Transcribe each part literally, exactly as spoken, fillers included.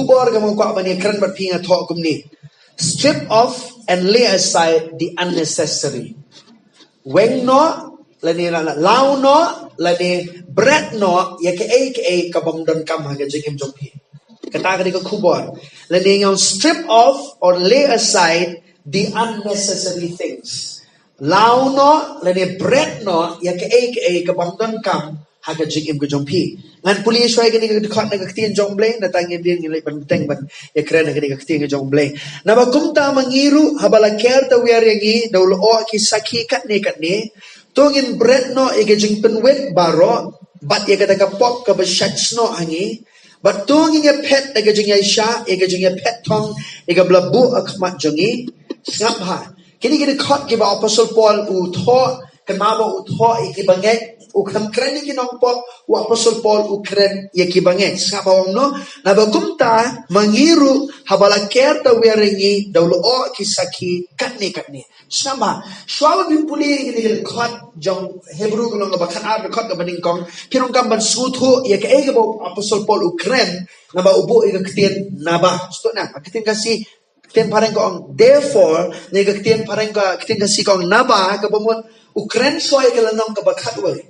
Khubor kaba nga kwah ban ïakren bad phi nga thoh kumne. Strip off and lay aside the unnecessary. Weng noh, lane la, la, law noh, lane bret noh ïa kaei kaei kabym donkam ha ka jingim jong phi. Kata ka dei ka khubor. Lane nga ong strip off or lay aside the unnecessary things. Law noh lane bret noh ïa kaei kaei kabym donkam ha ka jingim ka jong phi. Ngan pule shuwa ïa kane ka dkhot na ka ktien jong U Blei, nangta ngin ïa leit ban bteng ban ïakren ha kane ka ktien ka jong U Blei. Naba kumta ma ngi ruh haba la ker tawiar ïa ngi da u lyoh ki sakhi katne katne, to ngin bret noh ïa ka jingpynwit baroh bad ïa kata ka pop kaba shait snoh ha ngi. Bad to ngin ïaphet da ka jingïaishah, ïa ka jingïaphet thong ïa kaba la buh ha khmat jong ngi. Sngap bha. Kine ki dkhot kiba u Apostol Paul u thoh, kynmaw ba u thoh ïa ki bangeit, u khlem kren ïa ki nongpop, u Apostol Paul u kren ïa ki bangeit. Sngap bha u ong kumno, naba kumta ma ngi ruh haba la ker tawiar ïa ngi da u lyoh ki sakhi katne katne. Sngap bha, shuwa ba phi pule ïa kine ki dkhot jong Hebru ka lynnong kaba khatar, dkhot kaba nyngkong, phi donkam ban sngewthuh ïa kaei kaba u Apostol Paul u kren, naba u buh ïa ka ktien naba. Sngewthuh na, ka ktien Khasi, ktien phareng ka ong therefore, ne ka ktien phareng ka, ktien Khasi ka ong naba, kaba mut u kren shuwa ïa ka lynnong kaba khatwei.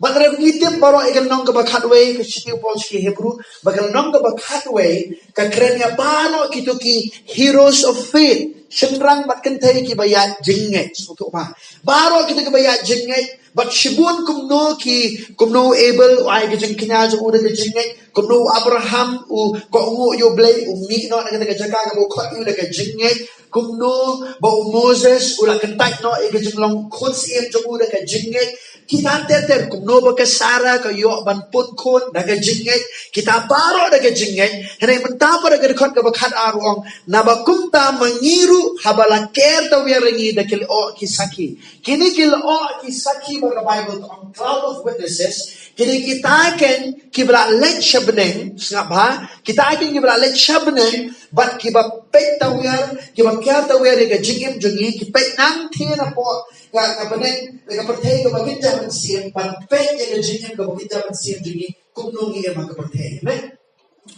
Bad lada ngi tip baroh ïa ka lynnong kaba khatwei, ka shithi u Paul sha ki Hebru, ba ka lynnong kaba khatwei ka kren ïa baroh kito ki heroes of faith, shynrang bad kynthei kiba ïaid jingngeit. Sngewthuh bha. Baroh kito kiba ïaid jingngeit, bad shibun kumno ki, kumno u Abel u ai ka jingkñia jong u da ka jingngeit, kumno u Abraham u kohnguh ïa U Blei, u mih noh na kata ka jaka kaba u khot ïa u da ka jingngeit, kumno ba u Moses u la kyntait noh ïa ka jinglong khun syiem jong u da ka jingngeit. Kita ter ter, kumno ba ka Sara ka ïoh ban pun khun da ka jingngeit. Kita baroh da ka jingngeit. Hynrei mynta pat da ka dkhot kaba khatar u ong, naba kumta ma ngi ruh haba la ker tawiar ïa ngi da ki lyoh ki sakhi. Kine ki lyoh ki sakhi ba ka Baibl ka ong cloud of witnesses. Kine kita ken kiba la leit sha bneng, sngap bha. Kita ken kiba la leit sha bneng bad kiba peit tawiar, kiba ker tawiar ïa ka jingim jong ngi, ki peit nangthie napoh ka, ka bneng, ka pyrthei kaba kynja mynsiem, ban peit ïa ka jingim kaba kynja mynsiem jong ngi, kumno ngi im ha ka pyrthei. Amen.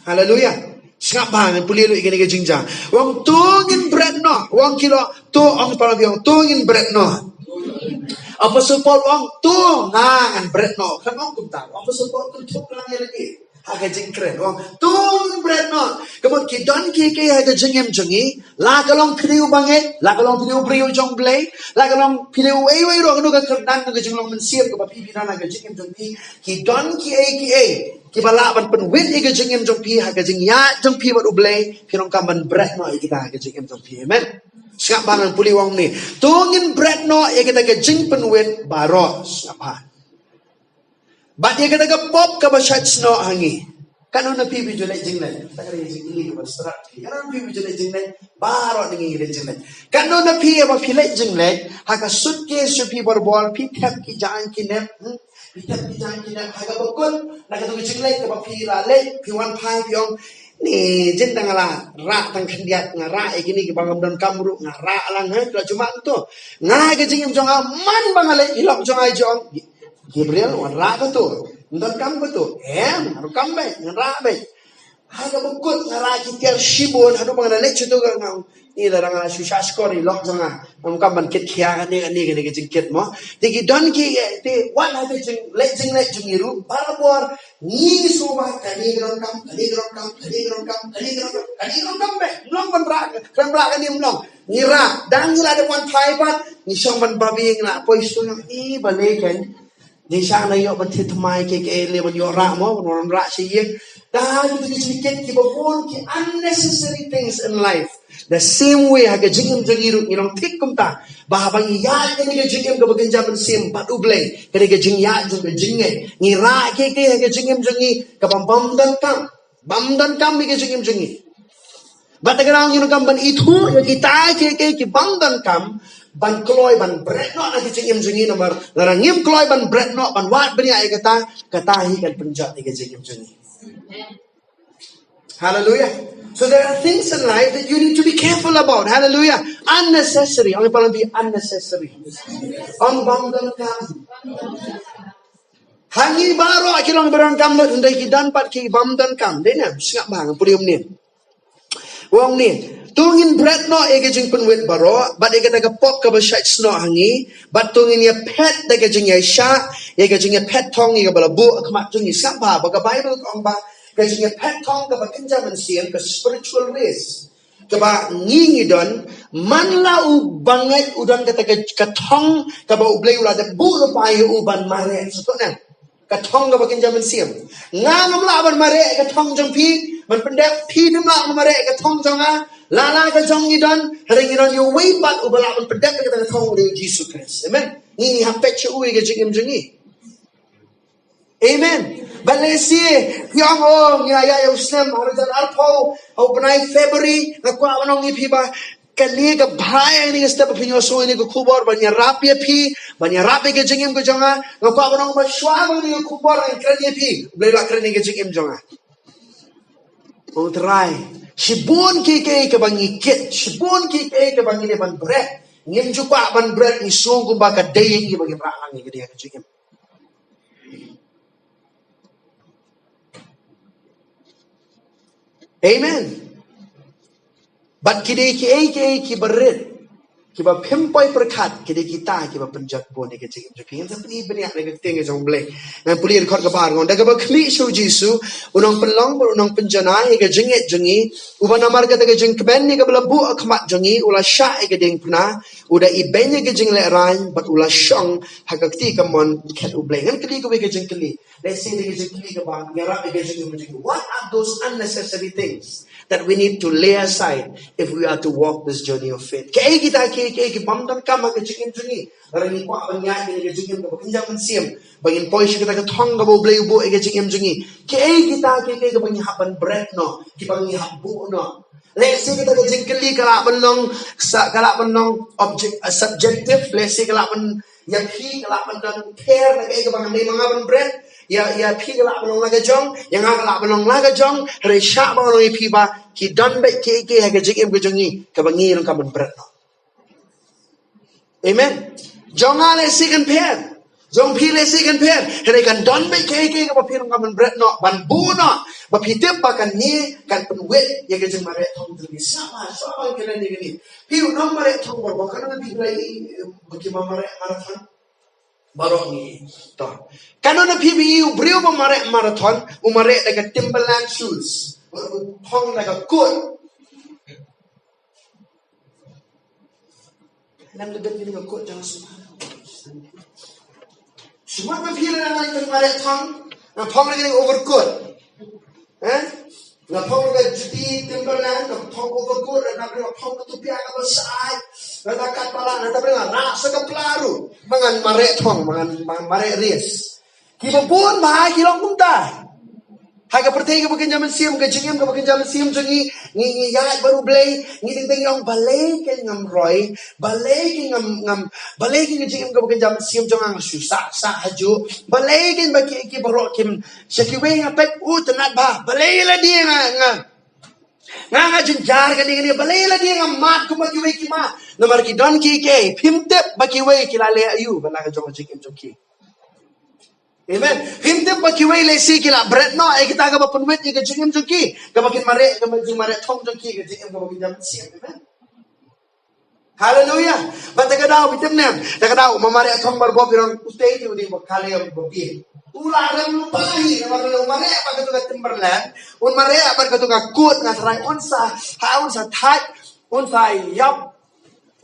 Haleluya. Sngap bha, ngan pule lut ïa kane ka jingjia. U ong to ngin bret noh. U ong ki lyoh, to, ong para biang, to ngin bret noh. Apostol Paul u ong to, nga ngan bret noh. Khlem ong kumta. Apostol Paul u kynthup lang ïa lade ha ka jingkren. U ong to ngin bret noh. Ka mut ki don kiei kiei ha ka jingim jong ngi, la ka long phi dei u bangeit, la ka long phi dei u briew jong U Blei, la ka long phi dei uei uei ruh, kano ka kyrdan, kano ka jinglong mynsiem kaba phi, phi don ha ka jingim jong phi, ki don kiei kiei kiba lah ban pynwit ïa ka jingim jong phi ha ka jingïaid jong phi bad U Blei. Phi donkam ban bret noh ïa kita ha ka jingim jong phi. Amen. Sngap bha, ngan pule, u ong kumne. To ngin bret noh ïa kita ka jingpynwit baroh. Sngap bha. Bad ïa kata ka pop kaba shait snoh ha ngi. Katno na phi ba ju leit jingleit? Kata ka dei ka jingkylli kaba strat phi. Katno na phi ba ju leit jingleit? Baroh ngi ngi leit jingleit. Katno na phi ba phi leit jingleit, ha ka suitcase jong phi borbor phi thep ki jaiñ ki nep, hmm? Phi thep ki jaiñ ki nep, ha kaba kut na kata ka jingleit kaba phi la leit, phi wan phai phi ong, ni jin dang la rah tang khyndiat, nga rah ïa kine kiba ngam donkam ruh nga rah lang, ha, ka la jumang to. Nga ha ka jingim jong nga man ba nga leit, i lok jong nga i ju ong, Gabriel, wanrah kato. Ym donkam kato. Em, nga ruh kam beit, nga rah beit. Ha kaba kut nga rah ki tiar shibun, haduh ba nga la leit sha to ka nga ong, ni lada nga shu shah shkor i lok jong nga, ngam kam ban kit khia kane, kane, kane ka jingkit mo. Te ki don ki, eh, te wat ha ka jingleit jingleit jong ngi ruh, barabor ngi sngewbha kane ka donkam, kane ka donkam, kane ka donkam, kane ka donkam, kane ka donkam beit. Ym long ban rah, khlem rah kane ym long. Ngi rah, dang ngi la dep wan phai pat, ngi shong ban babe, ngi la poi sha to, ngi ong, i balei kein. Ngi shah na ïoh ban thied thymmai kiei kiei lei ban ïoh rah mo, ban wan rah sha ïing. Da kito ki jingkit kiba bun ki unnecessary things in life. The same way ha ka jingim jong ngi ruh ngi long thik kumta. Ba haba ngi ïaid kane ka jingim kaba kynja mynsiem bad U Blei, kane ka jingïaid jong ka jingngeit, ngi rah kiei kiei ha ka jingim jong ngi kaba bym donkam. Bym donkam ïa ka jingim jong ngi. Bad te ka daw ngi donkam ban ithuh ïa kita kiei kiei ki bym donkam, ban kloi ban bret noh na ka jingim jong ngi, namar lada ngim kloi ban bret noh, ban wad bniah ïa kata, kata hi kan pynjot ïa ka jingim jong ngi. Hallelujah. So there are things in life that you need to be careful about. Hallelujah. Unnecessary. Ong ïa palat, be unnecessary. Ong bym donkam. Ha ngi baroh ki long ba donkam lut, hynrei ki don pat ki bym donkam. Dei ne em? Sngap bha, ngan pule kumne. U ong ne, to ngin bret noh ïa ka jingpynwit baroh bad ïa kata ka pop kaba shait snoh ha ngi, bad to ngin ïaphet da ka jingïaishah ïa ka jingïaphet thong ïa kaba la buh ha khmat jong ngi. Sngap bha ba ka Baibl ka ong ba ka jingïaphet thong kaba kynja mynsiem, ka spiritual race kaba ngi ngi don, man la u bangeit u don kata ka, ka thong kaba U Blei u la dep buh lypa ïa u ban mareh. Sngewthuh ne? Ka thong kaba kynja mynsiem. Nga ngam lah ban mareh ka thong jong phi ban pyndep, phi phim lah ban mareh ka thong jong nga. La la ka jong ngi don, hynrei ngi don ïa uwei pat uba lah ban pyndep ïa kata ka thong, u dei u Jisu Khrist. Amen. Ngi ngi hap peit sha u ïa ka jingim jong ngi. Amen. Bad lehse phi ong, oh, ngi la ïaid ïa u snem ar hajar arphew, ha u bnai February, nga kwah ban ong ïa phi ba kane ka bha ïa kane ka step ba phin ïohsngew ïa kane ka khubor, ban ïarap ïa phi, ban ïarap ïa ka jingim ka jong nga. Nga kwah ban ong ba shuwa ba kane ka khubor ngan kren ïa phi, U Blei u la kren ïa ka jingim jong nga. Ong Trai, shibun kiei kiei kaba ngi kit, shibun kiei kiei kaba ngi dei ban bret, ngim ju kwah ban bret, ngi sngew kumba ka dei ïa ngi ba ngim rah lang ïa ka dei ka jingim. Amen. Bad ki dei kiei kiei kiba rit, kiba phim poi pyrkhat, ki dei kita kiba pynjot bun ïa ka jingim jong ki. Ngan sa pyni bniah na ka ktien ka jong U Blei. Ngan pule ïa ka dkhot kaba ar, ngan ong, da kaba khmih sha u Jisu, u nongpynlong bad u nongpynjanai ïa ka jingngeit jong ngi, uba namar kata ka jingkmen ïa kaba la buh ha khmat jong ngi, u la shah ïa ka diengphna, u da ibeiñ ïa ka jinglehrain bad u la shong ha ka kti kamon khet U Blei. Ngan kylli kawei ka jingkylli. Lehse dei ka jingkylli kaba ngi ïarap ïa ka jingim jong ngi. What are those unnecessary things that we need to lay aside if we are to walk this journey of faith? Kaei kita kiei kiei kibym donkam ha ka jingim jong ngi, lada ngi kwah ban ïaid ïa ka jingim kaba kynja mynsiem, ba ngin poi sha kata ka thong kaba U Blei u buh ïa ka jingim jong ngi? Kaei kita kiei kiei kaba ngi hap ban bret noh, kiba ngi hap buh noh? Lehse kata ka jingkylli ka lah ban long, sa, ka lah ban long object, uh, subjective. Lehse ka lah ban, ïa phi ka lah ban don pher na kaei kaba ngan dei ma nga ban bret. Ïa, ïa phi ka lah ban long la ka jong, ïa nga ka lah ban long la ka jong. Hynrei shah ba nga ong ïa phi ba ki don beit kiei kiei ha ka jingim ka jong ngi kaba ngi ruh kan ban bret noh. Amen. Jong nga lehse kan pher, jong phi lehse kan pher, hynrei kan don beit kiei kiei kaba phi ruh kan ban bret noh, ban buh noh, ba phi tip ba kane kan pynwit ïa ka jingmareh thong jong ngi. Sngap bha, sngap bha, kane ne kane. Phi u nongmareh thong baroh, katno na phi ba ïohi ba ki mareh marathon? Baroh ngi. To, katno na phi ba ïohi u briew ba mareh marathon, u mareh da ka Timberland shoes, u phong da ka coat? Lem da bit ngi ka coat jong sumar. Sumar ba phi la nang mareh thong, nga phong da ka overcoat. Eh? Nga phong da ka juti Timberland, nga phong overcoat, nga phong ka tupia kaba shai, nga da kat bala, nga da bala, nga rah sa ka pla ruh. Ba ngan mareh thong, ba ngan, ba ngan mareh race. Kiba bun bha ki long kumta. Ha ka pyrthei kaba kynja mynsiem, ka jingim kaba kynja mynsiem jong ngi, ngi, ngi ïaid bad U Blei, ngi teng teng ong balei kein ngam roi, balei kein ngam, ngam, balei kein ka jingim kaba kynja mynsiem jong nga nga shu sah sah hajuh, balei kein ba ki, ki baroh kim, sha kiwei nga peit u tynnat bha, balei lade nga, nga, nga, nga jynjar kane kane, balei lade nga mad kumba kiwei ki mad. Namar ki don kiei kiei, phim tip ba kiwei ki la leh aïu ban la ka jong ka jingim jong ki. Amen. Phim tip ba kiwei lehse ki la bret noh ïa kita kaba pynwit ïa ka jingim jong ki, kaba kin mareh, kaba kin mareh thong jong ki, ka jingim kaba kin jam mynsiem. Amen. Haleluya. Bad da ka daw, phi tip ne, da ka daw ma mareh thong baroh, phi ong, utei te u dei ba khlem ba phi. U la rem lypa hi, namar u mareh bad katu ka Timberland, u mareh bad katu ka coat, nga tharai un sa, ha un sa thait, un sa ïap,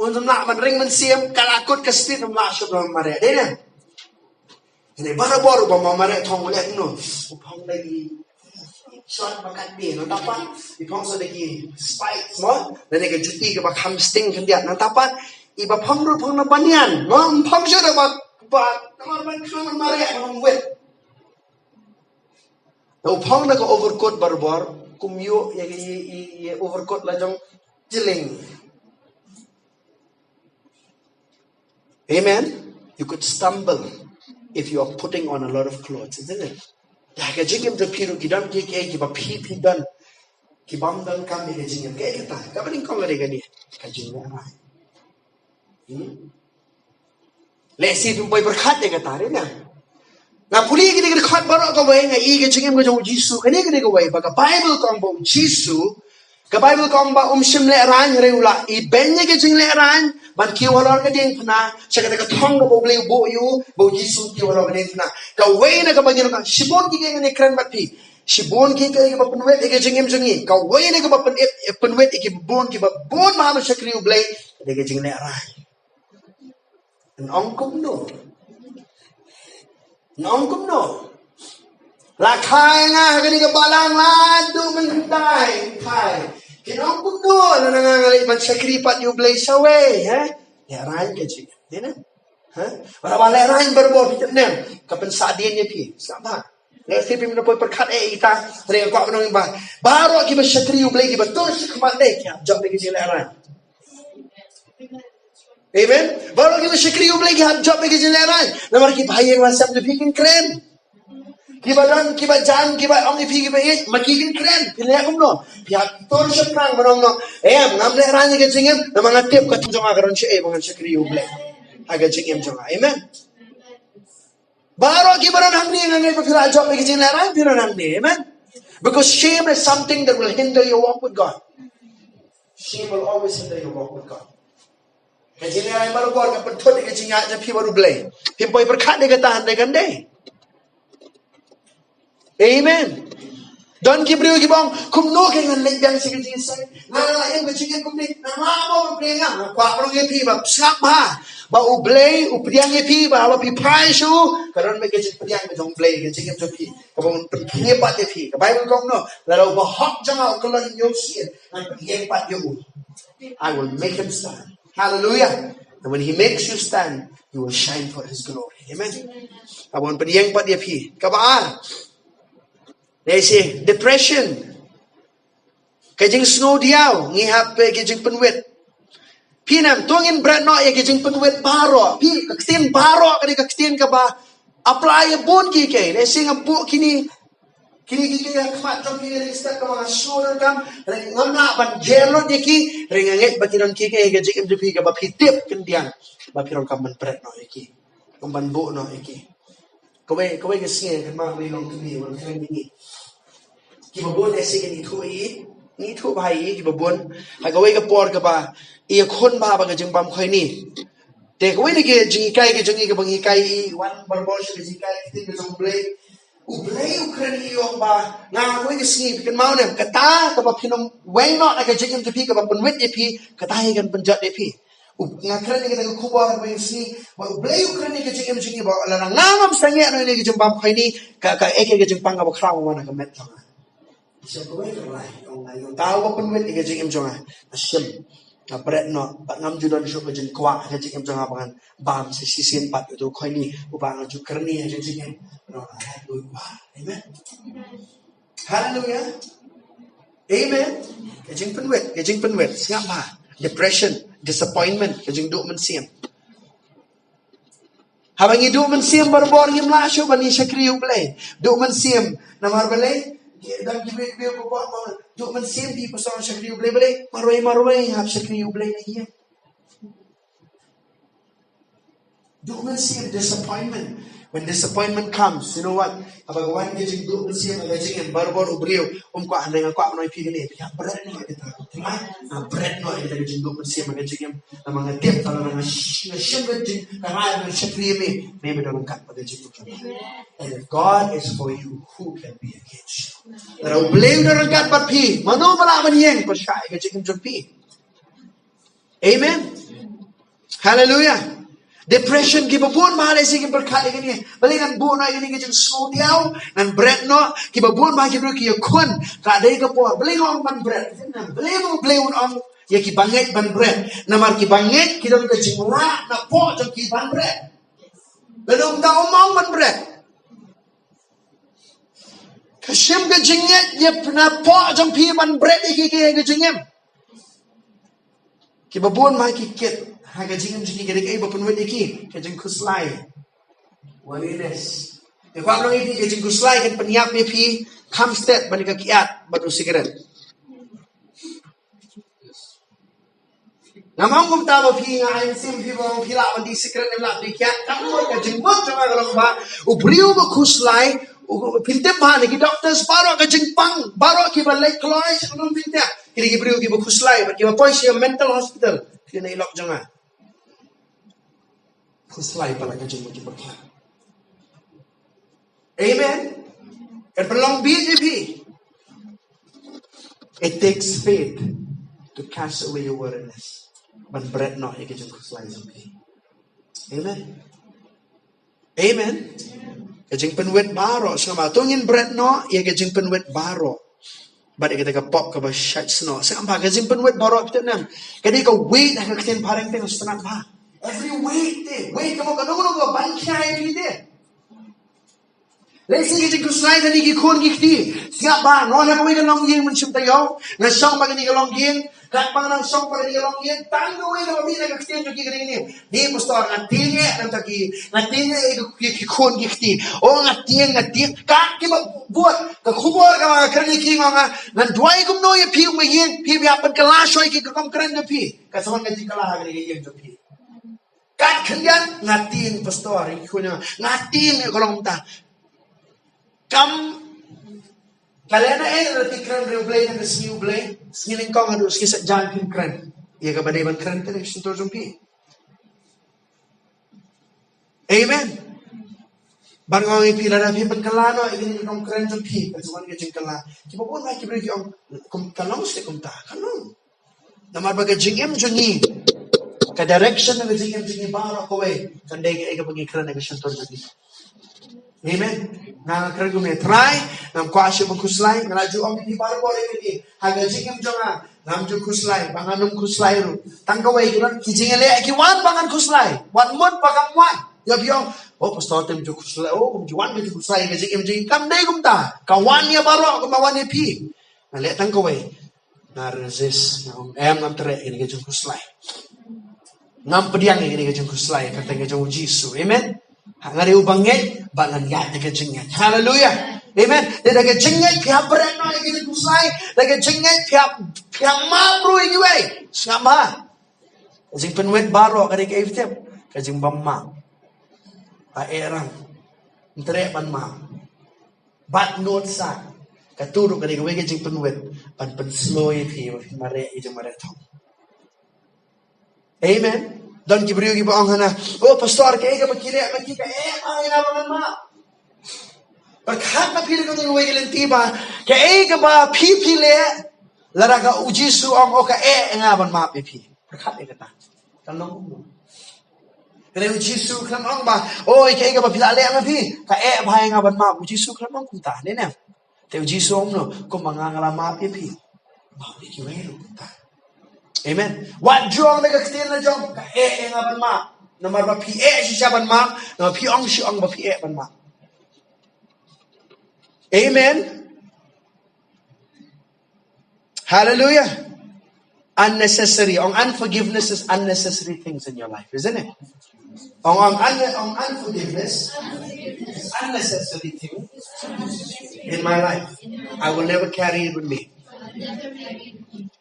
un sa lah ban ring mynsiem, ka la kut ka speed, un lah shuh ban mareh. Dei ne? Hynrei barabor uba ma mareh thong u leh kumno? U phong da ki short ba kat bha, nangta pat i phong sa da ki spikes mo, lane ka juti kaba kham sting khyndiat, nangta pat iba phong ruh phong na banyan mo, um phong shuh da ba, ba, namar ban kham mareh, ban wet. Te u phong da ka overcoat barabor, kum ïoh ïa ka, ïa, ïa, ïa overcoat la jong jylliew. Amen. You could stumble if you are putting on a lot of clothes, isn't it? Te ha ka jingim jong phi ruh ki don kiei kiei kiba phi phi don, kibym donkam ïa ka jingim. Kaei kata? Kaba nyngkong ka dei kane, ka jinglehrain. Hmm? Lehse phim poi pyrkhat ïa kata, dei ne? Nga pule kine ki dkhot baroh kawei, nga ïohi ka jingim ka jong u Jisu, kane ka dei kawei ba ka Baibl ka ong ba u Jisu Ka Baibl ka ong ba um shym lehraiñ, hynrei u la ibeiñ ïa ka jinglehraiñ ban kiew halor ka diengphna, sha kata ka thong kaba U Blei u buh ïa u, ba u Jisu u kiew halor ka diengphna. Kawei na kaba ngi ong, shibun kiei kiei ngan ïakren bad phi. Shibun kiei kiei kiba pynwit ïa ka jingim jong ngi. Kawei na kaba pynwit, pynwit ïa kiba bun, kiba bun ba ha ban shakri U Blei, ka dei ka jinglehraiñ. Ngan ong kumno? Ngan ong kumno? La kha ïa nga ha kane ka balang, la duh mynta kha. Kin ong kumno lada nga, nga leit ban shakri pat ïa U Blei shawei, eh? Lehraiñ ka jingim, dei ne? Ha? Lada ba lehraiñ barabor, phi tip ne em? Ka pynsahdien ïa phi. Sngap bha. Lehse phim da poi pyrkhat eh ïa ita, hynrei nga kwah ban ong ba baroh kiba shakri U Blei, kiba tur shakhmat, dei ki hap jop ïa ka jinglehraiñ. Amen. Baroh kiba shakri U Blei ki hap jop ïa ka jinglehraiñ. Namar kiba ha ïing ha sem jong phi kin kren. Kiba don, kiba jan, kiba ong ïa phi kiba ïeit, ma ki kin kren. Phi leh kumno? Phi hap tur shaphrang ban ong noh, em, ngam lehraiñ ïa ka jingim, namar nga tip ka thong jong nga ka don shaei ba ngan shakri U Blei ha ka jingim jong nga. Amen. Baroh kiba don hangne, nga ngeit ba phi la jop ïa ka jinglehraiñ, phi don hangne. Amen. Because shame is something that will hinder your walk with God. Shame will always hinder your walk with God. Ka jinglehraiñ barabor ka pynthut ïa ka jingïaid jong phi bad U Blei. Phim poi pyrkhat ïa kata hynrei kan dei. Amen. Don ki briew kiba ong, kumno kein ngan leit biang sha ka jingïaseng? Nga la ïeng ka jingïeng kumne, nga la mo ba pdiang nga, nga kwah ban ong ïa phi ba sngap bha. Ba U Blei u pdiang ïa phi, ba haba phi phai sha u, ka don beit ka jingpdiang ka jong U Blei ka jingïeng jong phi. Kaba un pynkhie pat ïa phi. Ka Baibl ka ong noh, lada u bahok jong nga u kyllon ïa u sien, ngan pynïeng pat ïa u. I will make him stand. Hallelujah. And when he makes you stand, you will shine for his glory. Amen. Kaba un pynïeng pat ïa phi. Kaba ar. Dei shi, depression. Ka jingsngewdiaw, ngi hap, eh, ka jingpynwit. Phi nam, to ngin bret noh ïa ka jingpynwit baroh. Phi, ka ktien baroh, ka dei ka ktien kaba apply ïa bun kiei kiei. Lehse nga buh kine, kine kiei kiei ha khmat jong phi, lehse kaba nga sngewthuh kam, hynrei ngam lah ban jer lut ïa ki, hynrei nga ngeit ba ki don kiei kiei ha ka jingim jong phi kaba phi tip khyndiat ba phi donkam ban bret noh ïa ki. Donkam ban buh noh ïa ki. Kawei, kawei ka sngi, kynmaw, kawei long kmie, wan kren ïa ngi. Kiba bun lehse kin ithuh ïa, ngi ithuh bha ïa kiba bun. Ha kawei ka por kaba i ïakhun bha bad ka jingbam khoini. Te kawei na ki jinghikai ki jong ngi kaba ngi hikai i, wan barabor sha ka jinghikai ka ktien ka jong U Blei. U Blei u kren ïa i, u ong ba, nga, kawei ka sngi, phi kynmaw ne em, kata kaba phin ym weng noh na ka jingim jong phi, kaba pynwit ïa phi, kata hi kan pynjot ïa phi. U, nga kren ïa kata ka khubor ha kawei ka sngi, ba U Blei u kren ïa ka jingim jong ngi, ba lada nga ngam sangeh noh ïa ka jingbam khoini, ka, ka, eh, ka jingpang kaba khraw ka wan ha ka met jong nga. Shisha kawei ka rai, ong nga, ïa uta uba pynwit ïa ka jingim jong nga, nga shim, nga bret noh, bad ngam ju don shuh ka jingkwah ha ka jingim jong nga ba ngan bam sa shisien pat ïa uto u khoini uba nga ju kyrni ha ka jingim. Ong nga, haleluya. Amen. Haleluya. Amen. Ka jingpynwit, ka jingpynwit. Sngap bha. Depression, disappointment, ka jingduh mynsiem. Haba ngi duh mynsiem barabor ngim lah shuh ban ïa shakri U Blei. Duh mynsiem. Namar balei? Ki dang ki briew, briew ba bor, duh mynsiem, phi pynshong shakri U Blei, balei? Marwei marwei hap shakri U Blei na ïing. Duh mynsiem, disappointment. When disappointment comes, you know what? Haba ka wan ka jingduh mynsiem ha ka jingim, barabor u briew um kwah, hynrei nga kwah ban ong ïa phi kane, phi hap bret noh ïa kata. Phi hap bret noh ïa kata ka jingduh mynsiem ha ka jingim. Namar nga tip, lada nga sh-, nga shim ka jing, ka rai ban shakri ïa me, me me don ryngkat bad ka jingduh. And if God is for you, who can be against you? Lada U Blei u don ryngkat bad phi, mano ba lah ban ïeng pyrshah ïa ka jingim jong phi? Amen. Hallelujah. Depression, kiba bun ma lehse kin pyrkhat ïa kane. Balei ngan buh noh ïa kane ka jingsngewdiaw, ngan bret noh, kiba bun ma ki briew ki ïakhun, ka dei ka por. Balei nga ong ban bret? Balei ma U Blei un ong ïa kiba ngeit ban bret? Namar kiba ngeit ki don ka jingrah napoh jong ki ban bret. Lada um da um ong ban bret. Ka shim ka jingngeit ïa napoh jong phi ban bret ïa kiei kiei ha ka jingim. Kiba bun ma ki kit ha ka jingim jong ki, ka dei kaei ba pynwit ïa ki? Ka jingkhuslai. Weariness. Nga kwah ban ong ïa phi, ka jingkhuslai kan pynïap ïa phi, kham stet ban ïa ka kiad bad u sikret. Ngam ong kumta ba phi, nga ai mynsiem phi ba phi lah ban die sikret ne lah die kiad. Kam mut, ka jingmut jong nga ka long ba u briew ba khuslai, Phin tip bha na ki doctors baroh, ka jingpang baroh, kiba leit kloi sha ka nongpyntip, ki dei ki briew kiba khuslai, bad kiba poi sha mental hospital, ki dei na i lok jong nga. Khuslai palat ka jingmut jingpyrkhat. Amen. Kan pynlong bit ïa phi. It takes faith to cast away your weariness. Ban bret noh ïa ka jingkhuslai jong phi. Amen. Amen. Ka jingpynwit baroh, sngap bha, to ngin bret noh ïa ka jingpynwit baroh. Bad ïa kata ka pop kaba shait snoh. Sngap bha, ka jingpynwit baroh, phi tip ne em, ka dei ka weight ha ka ktien phareng te, sngap bha. Every weight te, weight ka mut kano kano kaba ban khia ïa phi te. Lehse ka jingkhuslai na kine ki khun ki kti. Sngap bha, nga wan ha kawei ka longïing mynshem taïew. Nga shong bad kine ki longïing. Katba nga dang shong bad kine ki longïing, tang kawei kaba mih na ka ktien jong ki ka dei kane: Ni pastor, nga tieng eh na bynta ki, nga tieng eh ki, ki, ki khun ki kti. Oh, nga tieng, nga tieng. Kat kiba bud, ka khubor kaba nga kren ïa ki, nga ong, ngan duwai kumno ïa phi, ong ba ïeng, phi ba ïa pynkylla shuwa ïa ki, ka kam kren jong phi. Ka sa wan ka jingkylla ha kane ka ïing jong phi. Kat khyndiat, nga tieng pastor, ïa ki khun, nga tieng ïa ka long mynta. Kam, ka leh na eh, lada phi kren ri U Blei, na ka sngi U Blei, sngi nyngkong haduh sngi Saitjaiñ phin kren ïa kaba dei ban kren te na ka shyntur jong phi. Amen. Ban ong ïa phi, lada phi pynkylla noh ïa kine ki kam kren jong phi, ka sa wan ka jingkylla. Kiba bun ha ki briew ki ong, kum, ka long seh kumta, ka long. Namar ba ka jingim jong ngi, ka direction na ka jingim jong ngi baroh kawei kan dei kaei kaba ngi kren ha ka shyntur jong ngi. Amen. Nga nga kren kumne, Trai, ngam kwah shuh ban khuslai, nga la ju ong ïa phi baroh baroh ïa phi, ha ka jingim jong nga ngam ju khuslai, ba ngan ym khuslai ruh. Tang kawei, ki don ki jingïaleh ki wan ba ngan khuslai. Wat mut ba kam wan. Ïa phi ong, oh, pastor te ym ju khuslai, oh, ym ju wan ka jingkhuslai ha ka jingim jong ngi. Kam dei kumta. Ka wan ïa baroh kumba wan ïa phi. Nga leh tang kawei. Nga resist, nga ong, em, ngam treh ïa kane ka jingkhuslai. Ngam pdiang ïa kane ka jingkhuslai, ka kyrteng ka jong U Jisu. Amen. Ha, nga dei uba ngeit, bad ngan ïaid da ka jingngeit. Haleluya. Amen. Te da ka jingngeit phi hap bret noh ïa ka jingkhuslai, da ka jingngeit phi hap, phi hap map ruh ïa kiwei. Sngap bha. Ka jingpynwit baroh ka dei kaei, phi tip? Ka jingbym map. Ba eh rang. Ym treh ban map. Bad nud sa, kato ruh ka dei kawei ka jingpynwit ban pynslow ïa phi ba phin mareh ïa ka jingmareh thong. Amen. Don ki briew kiba ong hana, oh pastor, kaei kaba ki leh ma ki ka eh bha ïa nga ba ngan map. Pyrkhat ma phi, da kawei ka lynti ba kaei kaba phi phi leh, lada ka U Jisu ong, oh, ka eh ïa nga ban map ïa phi. Pyrkhat ïa kata. Kan long kumno? Ka dei U Jisu khlem ong ba, oh, kaei kaba phi la leh ma phi ka eh bha ïa nga ban map. U Jisu khlem ong kumta, ne ne. Te U Jisu ong kumno? Kumba nga nga la map ïa phi, map ïa kiwei ruh kumta. Amen. Wat ju ong da ka ktien la jong, ka eh ïa nga ban map. Namar ba phi eh shisha ban map, namar phi ong shi ong ba phi eh ban map. Amen. Hallelujah. Unnecessary. Ong unforgiveness is unnecessary things in your life, isn't it? Ong, ong, un-, ong unforgiveness is unnecessary things in my life. I will never carry it with me.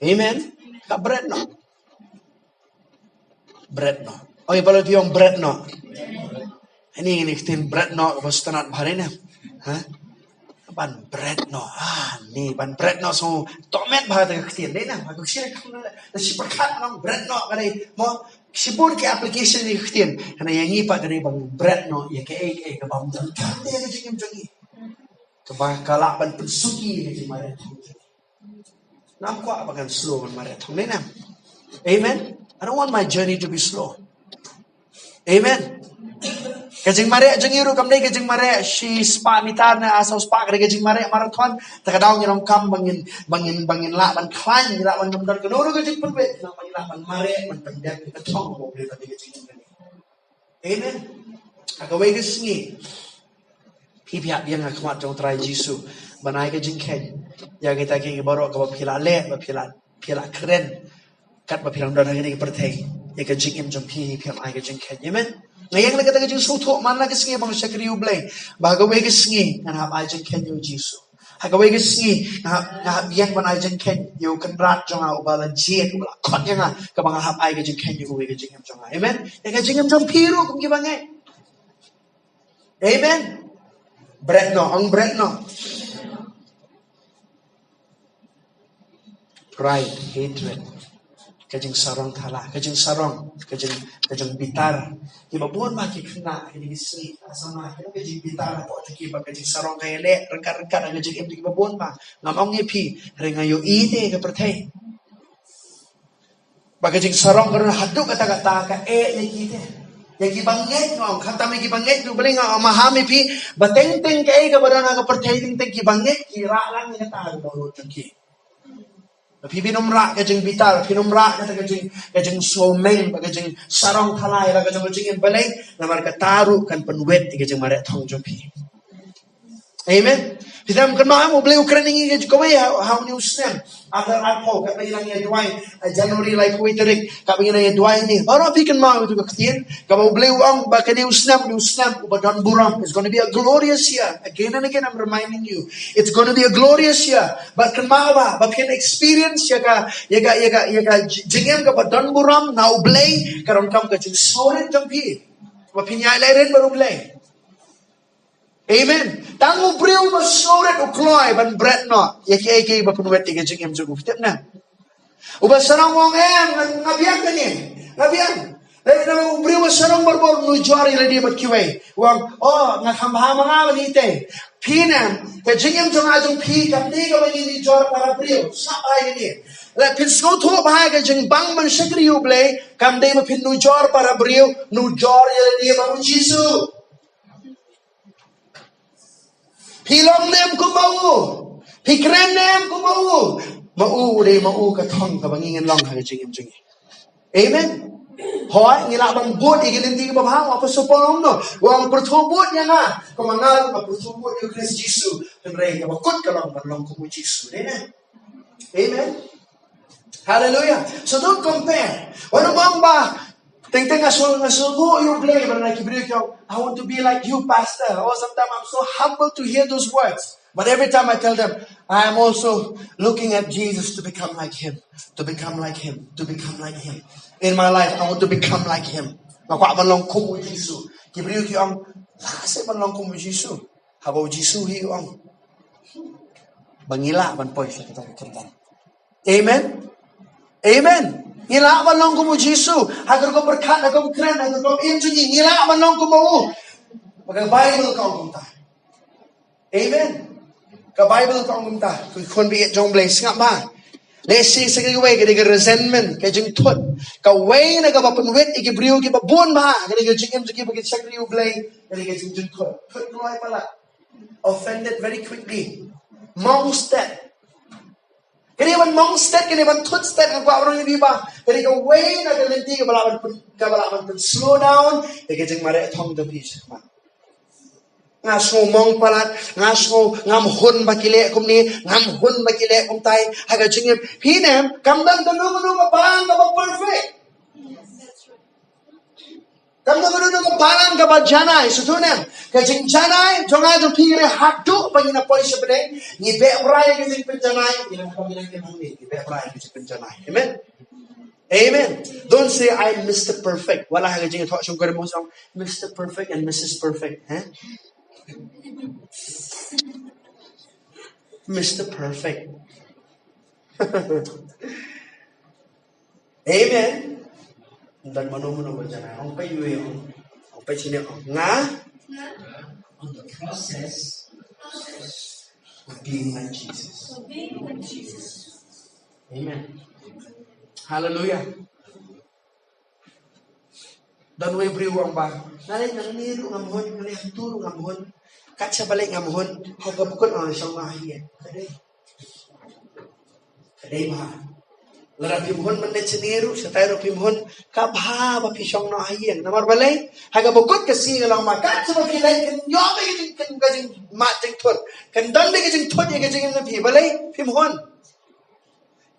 Amen. Ka bret noh. Bret noh. Oh, ïa phi la ong bret noh. Ani, ani ka ktien bret noh kaba sngewtynnat bha ne. Ha? Ban bret noh. Ah, ni ban bret noh, so tohmet bha kata ka ktien ne. Ha, ka ktien ka ktien la shi pyrkhat noh, bret noh ka dei. Mo, shibun ki application ïa ka ktien. Hynrei ïa ngi pat ka dei ban bret noh ïa kaei kaei kaba ym donkam de ïa ka jingim jong ngi. Kaba ka lah ban pynsuki ïa ka jingmareh. Ngam kwah ba kan slow ban mareh thong, ne ne. Amen. I don't want my journey to be slow. Amen. Ka jingmareh jong ngi ruh kam dei ka jingmareh shi spah meter ne ar saw spah, ka dei ka jingmareh marathon. Te ka daw ngi donkam ba ngin, ba ngin, ba ngin lah ban climb, ngin lah ban, ngam don kano ruh ka jingpynwit, nang ba ngin lah ban mareh, ban pyndep ïa ka thong kaba U Blei ban ïa ka jingim jong ngi. Amen. Ha kawei ka sngi, phi phi hap ïeng ha khmat jong U Trai Jisu ban ai ka jingkheiñ ïa kita kiei kiei baroh kaba phi la leh, ba phi la, phi la kren, katba phi la don ha kane ka pyrthei. Ïa ka jingim jong phi, phi hap ai ka jingkheiñ. Amen. Nga ïeng la kata ka jingsngewthuh man la ka sngi ba nga shakri U Blei, ba ha kawei ka sngi ngan hap ai jingkheiñ ïa U Jisu. Ha kawei ka sngi nga hap, nga hap ïeng ban ai jingkheiñ ïa u kynrad jong nga uba la jied, uba la khot ïa nga, kaba nga hap ai ka jingkheiñ ïa u ha ka jingim jong nga. Amen. Ïa ka jingim jong phi ruh kum kiba ngeit. Amen. Bret noh, ong bret noh. Pride, hatred. Ka jingsarong thala, ka jingsarong, ka jing, ka jingbitar. Kiba bun ba ki khynnah, ki dei ki sngi, ka sama, ka jingbitar, hapoh jong ki ba ka jingsarong ka ïaleh ryngkat ryngkat ka jingim jong kiba bun ba. Ngam ong ïa phi, hynrei nga ïohi te ka pyrthei. Ba ka jingsarong ka don haduh katta katta, ka eh ïa ki te. Ïa kiba ngeit nga ong, khamtam ïa kiba ngeit ruh balei, nga maham ïa phi, ba teng teng kaei kaba don ha ka pyrthei teng teng, kiba ngeit ki rah lang ïa kata ha ka dohnud jong ki. Ba phi, phin ym rah ka jingbitar, phin ym rah kata ka jing, ka jingsngewmeng, ba ka jingsarong thala ïa la ka jong ka jingim, balei, namar kata ruh kan pynwit ïa ka jingmareh thong jong phi. Amen. Phi dang kynmaw em, U Blei u kren ïa ngi kawei ha, ha une u snem. Arhajar arphew, katba ngi nang ïa duwai, eh, January laiphew wei tarik, katba ngi nang ïa duwai hangne. Baroh phi kynmaw ïa uto ka ktien, kaba U Blei u ong ba kane u snem, une u snem uba don burom. It's gonna be a glorious year. Again and again, I'm reminding you. It's gonna be a glorious year. Bad kynmaw ba, ba phin experience ïa ka, ïa ka, ïa ka, ïa ka j-, jingim kaba don burom na U Blei, ka donkam ka jingsngewrit jong phi. Ba phin ïaleh rit bad U Blei. Amen. Tang u briew ba sngewrit u kloi ban bret noh ïa kiei kiei ba pynwit ïa ka jingim jong u. Tip ne? Uba sarong u ong, em, nga, nga biang kane, nga biang. Lei na u briew ba sarong barabor, u nujor ïa lade bad kiwei. U ong, oh, nga kham bha ma nga ban ïa itei. Phi ne em, ka jingim jong nga jong phi kam dei kaba ngin nujor para briew. Sngap bha ïa kane. Lada phin sngewthuh bha ka jingbang ban shakri U Blei, kam dei ba phin nujor para briew, nujor ïa lade bad U Jisu. Phi long ne em kum ma u? Phi kren ne em kum ma u? Ma u u dei ma u ka thong kaba ngi ngin long ha ka jingim jong ngi. Amen. Hooid, ngi lah ban bud ïa ki lynti kiba bha, u Apostol Paul u ong noh. U ong pyrthuh bud ïa nga. Kumba nga ruh nga pyrthuh bud ïa u Khrist Jisu. Hynrei kaba kut ka long ban long kum u Jisu. Dei ne? Amen. Hallelujah. So don't compare. Wat nym ong ba teng teng nga sngewthuh, nga sngewthuh ïa U Blei, ba na ki briew ki ong, "I want to be like you, Pastor." Oh, sometimes I'm so humble to hear those words. But every time I tell them, "I am also looking at Jesus to become like him, to become like him, to become like him. In my life, I want to become like him." Nga kwah ban long kum u Jisu. Ki briew ki ong, "Lah seh ban long kum u Jisu. Haba u Jisu hi u ong ba ngi lah ban poi sha kata ka kyrdan." Amen. Amen. Ngi lah ban long kum u Jisu. Ha ka rukom pyrkhat, ha ka rukom kren, ha ka rukom im jong ngi, ngi lah ban long kum u. Ba ka Baibl ka ong kumta. Amen. Ka Baibl ka ong kumta. Ko khun baieit jong U Blei, sngap bha. Lehse sa kawei ka dei ka resentment, ka jingthut. Kawei na kaba pynwit ïa ki briew kiba bun bha, ka dei ka jingim jong ki ba ki shakri U Blei, ka dei ka jingjynthut. Thut kloi palat. Offended very quickly. Mong stet. Kane ban mong stet, kane ban thut stet, nga kwah ban ong ïa phi ba kane kawei na ka lynti kaba lah ban pyn, kaba lah ban pyn slow down ïa ka jingmareh thong jong phi. Nga sngew mong palat, nga sngew, ngam hun ba ki leh kumne, ngam hun ba ki leh kumtai ha ka jingim. Phi ne em, kam don kano kano ka balang kaba perfect. Kam don kano kano ka balang kaba janai, sngewthuh ne em. Ka jingjanai jong nga jong phi ka dei haduh ba ngin ïa poi sha pdeng, ngi beh brai ïa ka jingpynjanai, ngi nang, ngi nang, ngi beh brai ïa ka jingpynjanai. Amen. Amen. Don't say, "I'm Mister Perfect." Wat la ha ka jingïathoh shongkor mo song, "Mister Perfect and Missus Perfect." Eh? Mister Perfect. Amen. Dan mano mano ba janai. Ong peit ïa u, ong peit sini, ong nga. On the process of being like Jesus. Amen. Hallelujah. Don wei briew u ong ba, nga leh nangne ruh ngam hun, nga leh hangto ruh ngam hun. Kat shaba leh ngam hun, ha kaba kut nga shong noh ha ïing. Ka dei. Ka dei bha. Lada phim hun mynne shane ruh, shatai ruh phim hun, ka bha ba phi shong noh ha ïing. Namar balei? Ha kaba kut ka sngi ka long ba kat shaba phi leh, kan ïoh ba ka jing, kan ka jingmad jingthut. Kan don ba ka jingthut ïa ka jingim jong phi. Balei? Phim hun.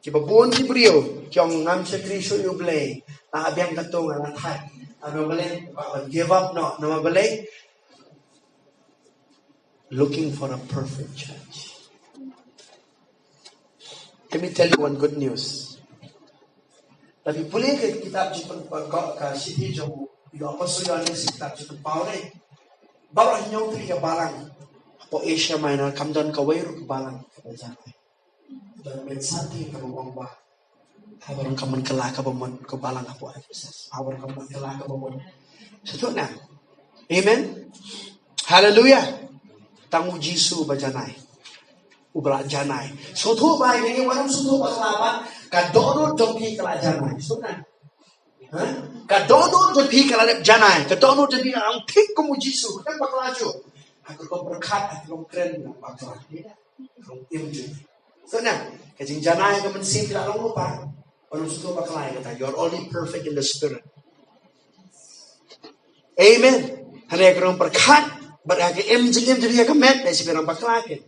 Kiba bun ki briew ki ong ngam shakri shuh ïa U Blei, nga biang katto, nga la thait. Namar balei? Ba ban give up noh. Namar balei? Looking for a perfect church. Let me tell you one good news. Lada phi pule ka kitab Jingpynpaw, ka, ka shithi jong u Apostol Ïoannis, kitab Jingpynpaw ne. Baroh hynñiew tylli ki balang. Hapoh Asia Minor kam don kawei ruh ka balang kaba janai. Don mynsanti kaba ong ba ha baroh ka mynkylla kaba mut ka balang hapoh Ephesus. Ha baroh ka mynkylla kaba mut. Sngewthuh na. Amen. Haleluya. Tang u Jisu ba janai. Uba la janai. Sngewthuh ba ïa ngi, wat nym sngewthuh bakla ba ka dohnud jong phi ka la janai. Sngewthuh na. Ha? Ka dohnud jong phi ka la dep janai. Ka dohnud jong phi ka la long thik kum u Jisu. Ka dang bakla shuh. Ha ka rukom pyrkhat, ha ka rukom kren, bakla. Ka rukom im jong phi. Sngewthuh na. Ka jingjanai ka mynsiem phi la long lypa. Wat nym sngewthuh bakla ïa kata. You're already perfect in the spirit. Amen. Hynrei ha ka rukom pyrkhat bad ha ka im jingim jong phi ha ka met, dei shi phi nang bakla kein.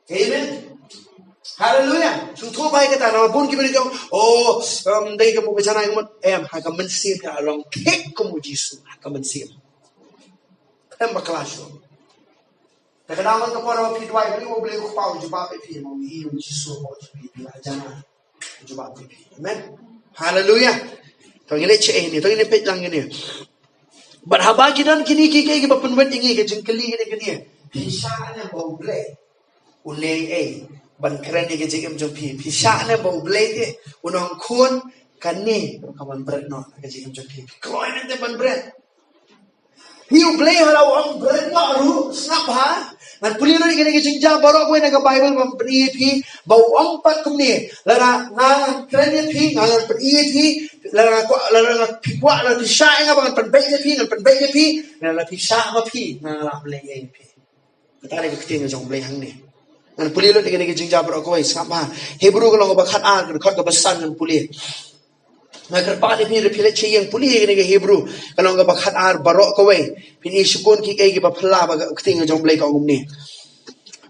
Amen. Haleluya. Sngewthuh ba ïa kata, namar bun ki briew ki ong, oh, em, dei ka mut ba janai ka mut, em, ha ka mynsiem ka long thik kum u Jisu, ha ka mynsiem. Khlem bakla shuh. Te ka dang don ka por ba phi duwai, phi ong, Blei, U Kpa u jubab ïa phi, ma u Jisu u jubab ïa phi, phi la janai. U jubab ïa phi. Amen. Haleluya. To ngin leit sha ine, to ngin peit lang ine. Bad haba ki don kine kiei kiei kiba pynwit ïa ngi, ka jingkylli kine kine. Phi shah ne ba U Blei u leh ei ban kren ïa ka jingim jong phi? Phi shah ne ba U Blei te u nang khun kane ruh ka ban bret noh ka jingim jong phi? Phi kloi ne te ban bret? Phi, U Blei ha la u ong bret noh ruh, sngap bha. Ngan pule lut ïa kane ka jingjia baroh kawei na ka Baibl ban pyni ïa phi ba u ong pat kumne, lada nga ngan kren ïa phi, nga ngan pyni ïa phi, lada nga kwah, lada nga, phi kwah, lada phi shah ïa nga ba ngan pynbeit ïa phi, ngan pynbeit ïa phi, lada phi shah ma phi, nga lah ban leh ei ïa phi. Kata dei ka ktien ka jong U Blei hangne. Ngan pule lut ïa kane ka jingjia baroh kawei, sngap bha. Hebru ka lynnong kaba khatar, ka dkhot kaba san ngan pule. Nga kyrpad ïa phi, phi leit sha ïing pule ïa kane ka Hebru ka lynnong kaba khatar baroh kawei. Phin ïohi shibun kiei kiei kiba phylla ba ka ktien ka jong U Blei ka ong kumne.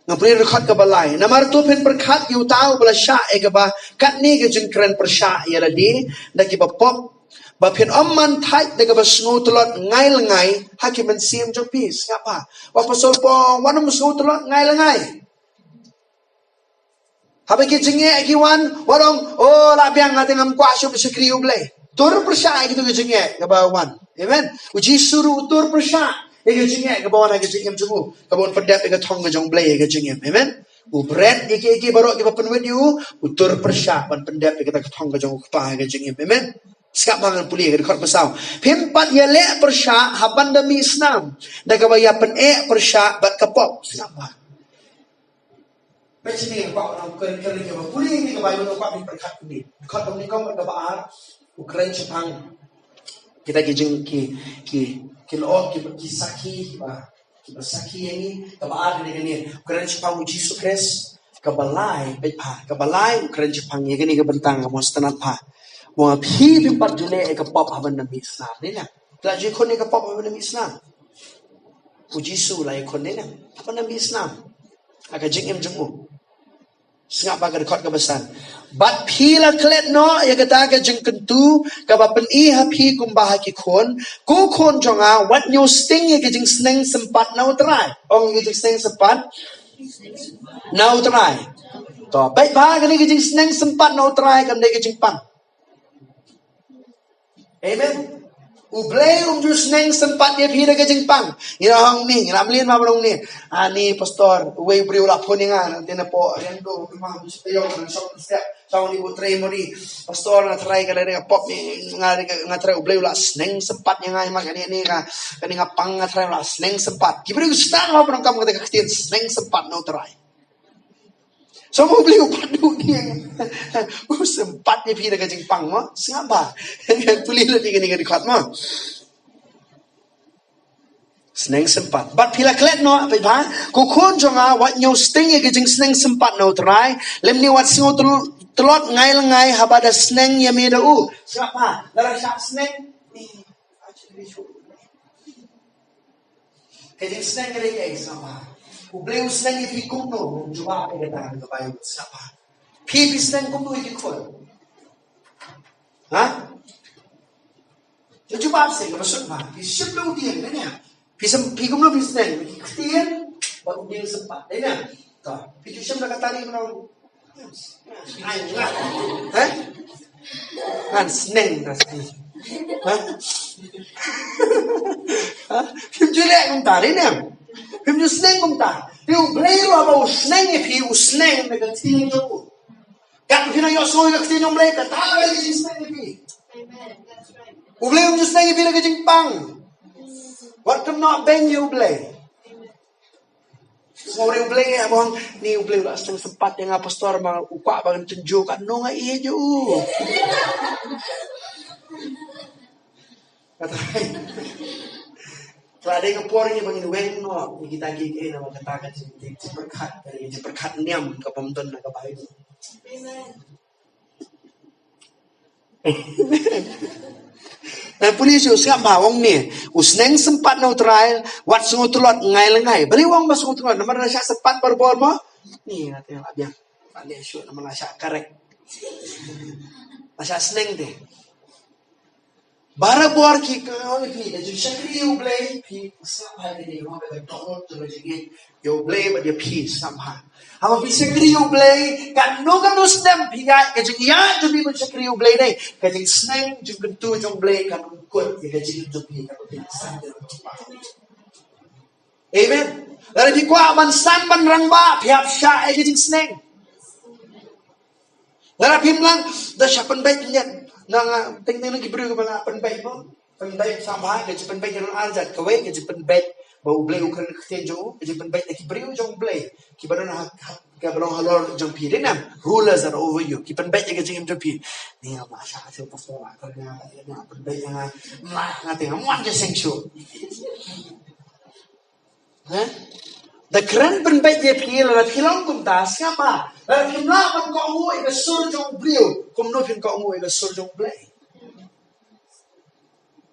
Nga pule dkhot kaba lai. Namar to phin pyrkhat ïa uta uba la shah ïa kaba katne ka jingkren pyrshah ïa lade da kiba pop, ba phin ym man thait da kaba sngewtlot ngai lyngngai ha ki mynsiem jong phi. Sngap bha. Wat Apostol Paul, wat nym sngewtlot ngai lyngngai. Haba ki jingeh ki wan, wat ong, oh, la biang, nga te ngam kwah shuh ban shakri U Blei. Tur pyrshah ïa kito ki jingeh kaba wan. Amen. U Jisu ruh u tur pyrshah ïa ki jingeh kaba wan ha ki jingim jong u, kaba un pyndep ïa ka thong ka jong U Blei ha ki jingim. Amen. U bret ïa kiei kiei baroh kiba pynwit ïa u, u tur pyrshah ban pyndep ïa kata ka thong ka jong U Kpa ha ki jingim. Amen. Sngap bha, ngan pule ka dkhot ba saw. Phim pat ïaleh pyrshah haba da mih snam da kaba ïa pyneh pyrshah bad ka pop. Sngap bha. Peit shane, nga kwah ban kren, kren ïa kaba pule ïa kane ka Baibl, nga kwah ban pyrkhat kumne. Dkhot ba nyngkong bad kaba ar, u kren shaphang kita ki jing, ki, ki, ki lyoh, ki, ki sakhi, kiba, kiba sakhi ïa ngi. Kaba ar kane, kane, u kren shaphang U Jisu Khrist. Kaba lai, peit bha, kaba lai, u kren shaphang ïa kane ka bynta, nga mut sngewtynnat bha. Ba phi phim pat ju leh ïa ka pop haba da mih snam, dei na? Phi la ju ïakhun ïa ka pop haba da mih snam? U Jisu la ïakhun, dei na? Haba da mih snam ha ka jingim jong u. Sngap bha ka dkhot kaba san. Bad phi la klet noh ïa kata ka jingkyntu kaba pyni ha phi kumba ha ki khun. Ko khun jong nga, wat ñiew sting ïa ka jingsneng sympat na U Trai. Ong ïa ka jingsneng sympat na U Trai. To, peit bha, kane ka jingsneng sympat na U Trai kam dei ka jingpang. Amen. U Blei um ju sneng sympat ïa phi da ka jingpang. Ngi la ong ni, ngi la mlien ma ba ong ni. Ani pastor, uwei u briew u la phone ïa nga, nangta napoh Riangdo, ma u shu taïew, nang shong step, shong ni u trei mori. Pastor, nga trai ka dei ka pop ni, nga, nga trai, U Blei u la sneng sympat ïa nga, ma kane ni nga, kane nga pang, nga trai u la sneng sympat. Ki briew ki stad ma ba ong kam kata ka ktien sneng sympat na U Trai. So, mo, U Blei u pat duh ïa ngi. U sympat ïa phi da ka jingpang, mo. Sngap bha. Pule lut ïa kane ka dkhot, mo. Sneng sympat. Bad phi la klet noh, phi bha. Ko khun jong nga, wat ñiew sting ïa ka jingsneng sympat na U Trai. Lymne wat sngewtlot ngai lyngngai haba da sneng ïa me da u. Sngap bha. Lada shah sneng. Ka jingsneng ka dei kaei, sngap bha. U Blei u sneng ïa phi kumno, jubab ïa kata ha ka Baibl, sngap bha. Phi, phi sneng kumno ïa ki khun? Ha? Jubab seh, kaba suk bha. Phi shim da u dieng, dei na? Phi sym-, phi kumno phi sneng? Ki ktien bad u dieng sympat, dei na? To, phi ju shim da ka tari kumno? Ha? Ngan sneng da sneng. Ha? Ha? Phim ju leh kumta, dei ne? Phim ju sneng kumta. Te U Blei ruh haba u sneng ïa phi, u sneng na ka ktien jong u. Katba phi nang ïohsngew ïa ka ktien jong U Blei, kata ka dei ka jingsneng ïa phi. Amen. That's right. U Blei um ju sneng ïa phi da ka jingpang. Wat kynnoh beiñ ïa U Blei. Sorry, U Blei, eh, bang ni U Blei u la sdang sympat ïa nga, pastor, ma u kwah ban tynjuh katno nga ïeit ïa u. Kata ka dei ka por ngi ba ngin weng noh ïa kita kiei kiei, namar kata ka jing, jingpyrkhat, ka jingpyrkhat niam ka bym don na ka Baibl. Amen. Ngan pule shuh, sngap bha, ong ne, u sneng sympat na U Trai, wat sngewtlot ngai la ngai. Balei ong ba sngewtlot? Namar la shah sympat barabor mo. Ni, nga teng la biang. Pale shuh namar la shah karek. La shah sneng te. Barabor ki kynmaw ïa phi, da jingshakri ïa U Blei, phi sngap bha ïa kane, ka long ka dohnud jong ka jingngeit ïa U Blei bad ïa phi, sngap bha. Haba phi shakri ïa U Blei, katno katno snem phi ïaid, ka jingïaid jong phi ban shakri ïa U Blei, dei ka jingsneng jingkyntu jong U Blei kan pynkut ïa ka jingim jong phi, katno phi san. Amen. Lada phi kwah ban san ban rangbah, phi hap shah ïa ka jingsneng. Lada phim lah, da shah pynbeit, ngan, ngan, teng teng ki briew kiba lah pynbeit mo. Pynbeit, sngap bha, ka jingpynbeit ka don ar jait. Kawei, ka jingpynbeit ba U Blei u kren ktien jong u, ka jingpynbeit na ki briew jong U Blei kiba don ha, ha, kiba long halor jong phi, dei ne em? Rulers are over you. Ki pynbeit ïa ka jingim jong phi. Ni nga ma sha sha pastor la kren ïa nga, pynbeit ïa nga. Nga, nga teng, nga mon jingïaseng shuh. Eh? Da kren pynbeit ïa phi, lada phi long kumta, sngap bha. Lada phim lah ban kohnguh ïa ka sur jong u briew, kumno phin kohnguh ïa ka sur jong U Blei?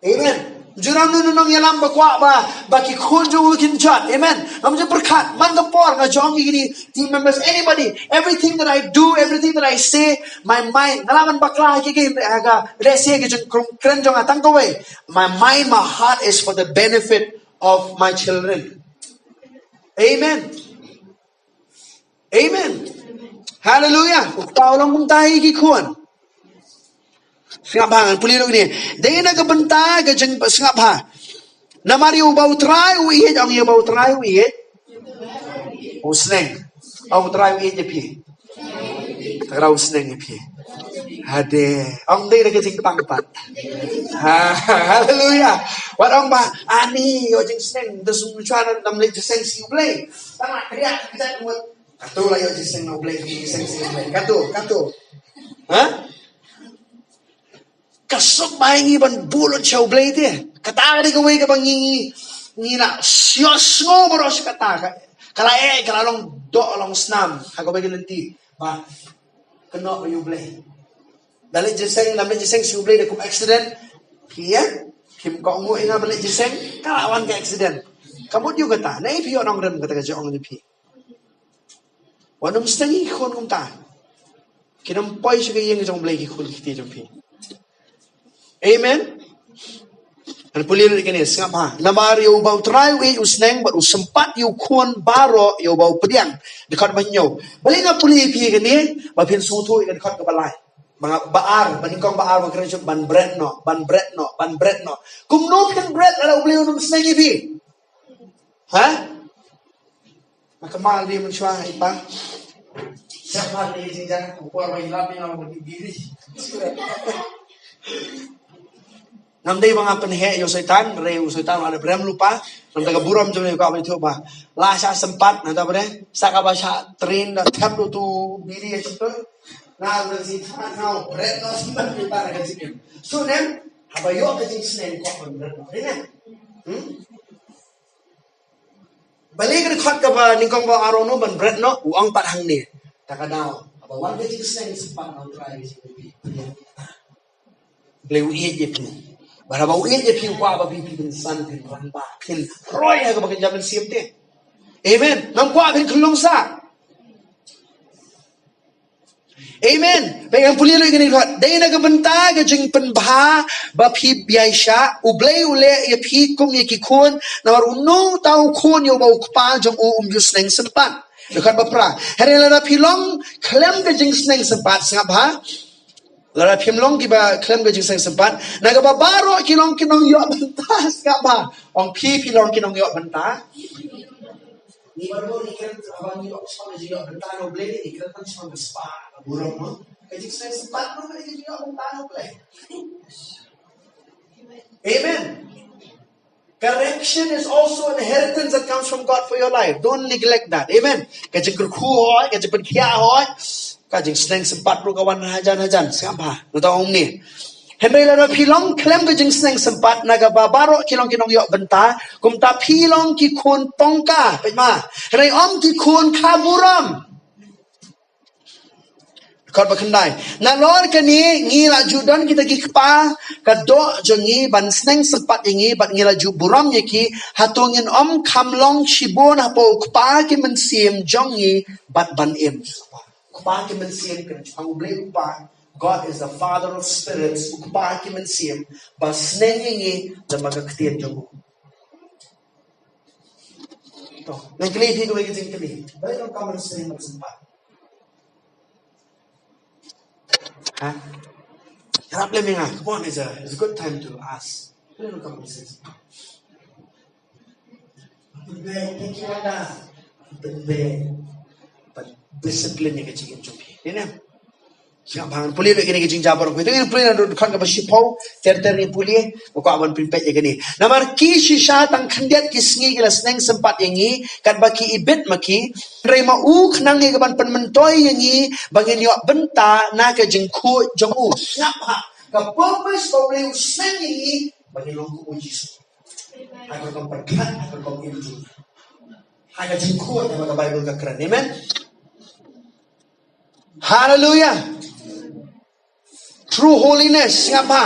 Amen. Jurang nu nong ïalam ba kwah ba, ba ki khun jong u kin jot. Amen. Ngam ju pyrkhat, man ka por nga jong ïa kini team members, anybody, everything that I do, everything that I say, my mind, nga lah ban bakla ha ki ki ha ka, let's say, ki jong kren jong nga tang kawei. My mind, my heart is for the benefit of my children. Amen. Amen. Hallelujah. U Kpa u long kumta ïa ki khun. Sngap bha, ngan pule ruh kine. Dei na ka bynta ka jing, sngap bha. Namar ïa uba U Trai u ïeit, ong ïa uba U Trai u ïeit. U sneng. Ong U Trai u ïeit ïa phi. Te u sneng ïa phi. Hade. Ong dei da ka jingpang pat. Ha, haleluya. Wat ong ba, ani, ïoh jingsneng, da sum chwa na dam leh jingsneng sha U Blei. Tang la kriat, kriat mut. Kato la ïoh jingsneng na U Blei, jingsneng sha U Blei. Kato, kato. Ha? Ka suk ba ngi ban bun lut sha U Blei te. Kata ka dei kawei kaba ngi, ngi, ngi la ïohsngew baroh shi katta ka. Ka la eh, ka la long doh long snam ha kawei ka lynti. Ba kynnoh ïa U Blei. Da leit jingsneng, da leit jingsneng sha U Blei da kum accident. Phi ïa, phim kohnguh ïa nga ban leit jingsneng, ka la wan ka accident. Ka mut ïa kata, ne phi ïoh nongrim, kata ka jingong jong phi. Wat nym sneng ïa ki khun kumta. Kin ym poi sha ka ïing jong U Blei ki khun ki kti jong phi. Amen. Ngan pule lut kane, sngap bha. Namar ïa uba U Trai u ïeit u sneng bad u sympat ïa u khun baroh ïa uba u pdiang. Dkhot ba hynñiew. Balei nga pule ïa phi kane, ba phin sngewthuh ïa ka dkhot kaba lai. Ba nga, ba ar, ba nyngkong ba ar ba kren shuh ban bret noh, ban bret noh, ban bret noh. Kumno phin bret lada U Blei um sneng ïa phi? Ha? Nga kynmaw de mynshuwa, i pa. Sngap bha, de jingjan, u por ba i lap i nga u biri. Ngam dei ba nga pynheh ïa u Soitan, hynrei u Soitan u la dep rem lypa. Namar ka burom jong u, ka ba ïathuh ba la shah sympat, nangta ba de sa kaba shah train da thep lut u biri ïa u Soitan. Nga la sngewthuh, nga u bret noh sympat lypa na ka jingim. Shu ne em, haba ïoh ka jingsneng, ko ban bret noh, dei ne? Hmm? Balei ka dkhot kaba nyngkong ba ar ong ban bret noh, u ong pat hangne. Te ka daw, haba wan ka jingsneng sympat na U Trai, U Blei u ïeit ïa phi. Bad haba u ïeit ïa phi u kwah ba phi, phin san, phin rangbah, phin roi ha kaba kynja mynsiem te. Amen. Ngam kwah phin khyllung sah. Amen. Peit, ngan pule ruh ïa kane ka dkhot. Dei na ka bynta ka jingpynbha ba phi ïaishah, U Blei u leh ïa phi kum ïa ki khun, namar uno uta u khun ïa uba u kpa jong u um ju sneng sympat. Dkhot ba phra. Hynrei lada phi long khlem ka jingsneng sympat, sngap bha. Lada phim long kiba khlem ka jingsneng sympat, na kaba baroh ki long ki nongïoh bynta, sngap bha. Ong phi, phi long ki nongïoh bynta. Ngi baroh ngi kren haba ngi ïoh sha ngi ïoh bynta na U Blei, ngi kren tang sha ngi spah burom, mo. Ka jingsneng sympat ruh ka jingïoh bynta na U Blei. Amen. Correction is also an inheritance that comes from God for your life. Don't neglect that. Amen. Ka jingkyrkhu hoi, ka jingpynkhiah hoi, ka jingsneng sympat ruh ka wan hajan hajan. Sngap bha. Ngi ta ong ni. Hynrei lada phi long khlem ka jingsneng sympat, na kaba baroh ki long ki nongïoh bynta, kumta phi long ki khun pongka. Peit ma. Hynrei ym ki khun kha burom. Dkhot ba khyndai. Nalor kane ngi la ju don kita ki kpa ka doh jong ngi ban sneng sympat ïa ngi bad ngi la ju burom ïa ki, hato ngin ym kham long shibun hapoh u Kpa ki mynsiem jong ngi bad ban im. Kpa ki mynsiem, kane shaphang U Blei u Kpa. God is the Father of spirits, u Kpa ki mynsiem ba sneng ïa ngi da ma ka ktien jong u. To, ngan kylli phi kawei ka jingkylli. Balei ngi kam ban sneng ban sympat? Ha? Ïarap lem ïa nga. Come on, it's a, it's a good time to ask. Balei ngi kam ban sneng ban sympat? Pynbeit, thank you, Anna. Pynbeit. Pyn discipline ïa ka jingim jong phi. Ni ne? Sngap bha, ngan pule lut ïa kane ka jingjia baroh. Kito ngin pule na dkhot kaba shiphew, ter ter ngin pule, nga kwah ban pynpeit ïa kane. Namar ki shisha tang khyndiat ki sngi ki la sneng sympat ïa ngi, katba ki ibit ma ki, hynrei ma u khnang ïa kaban pynmyntoi ïa ngi, ba ngin ïoh bynta na ka jingkhuid jong u. Sngap bha, ka purpose ba U Blei u sneng ïa ngi, ba ngin long kum u Jisu. Ha ka rukom pyrkhat, ha ka rukom im jong ngi. Ha ka jingkhuid, ha ka Baibl ka kren. Amen. Hallelujah. True holiness, sngap bha.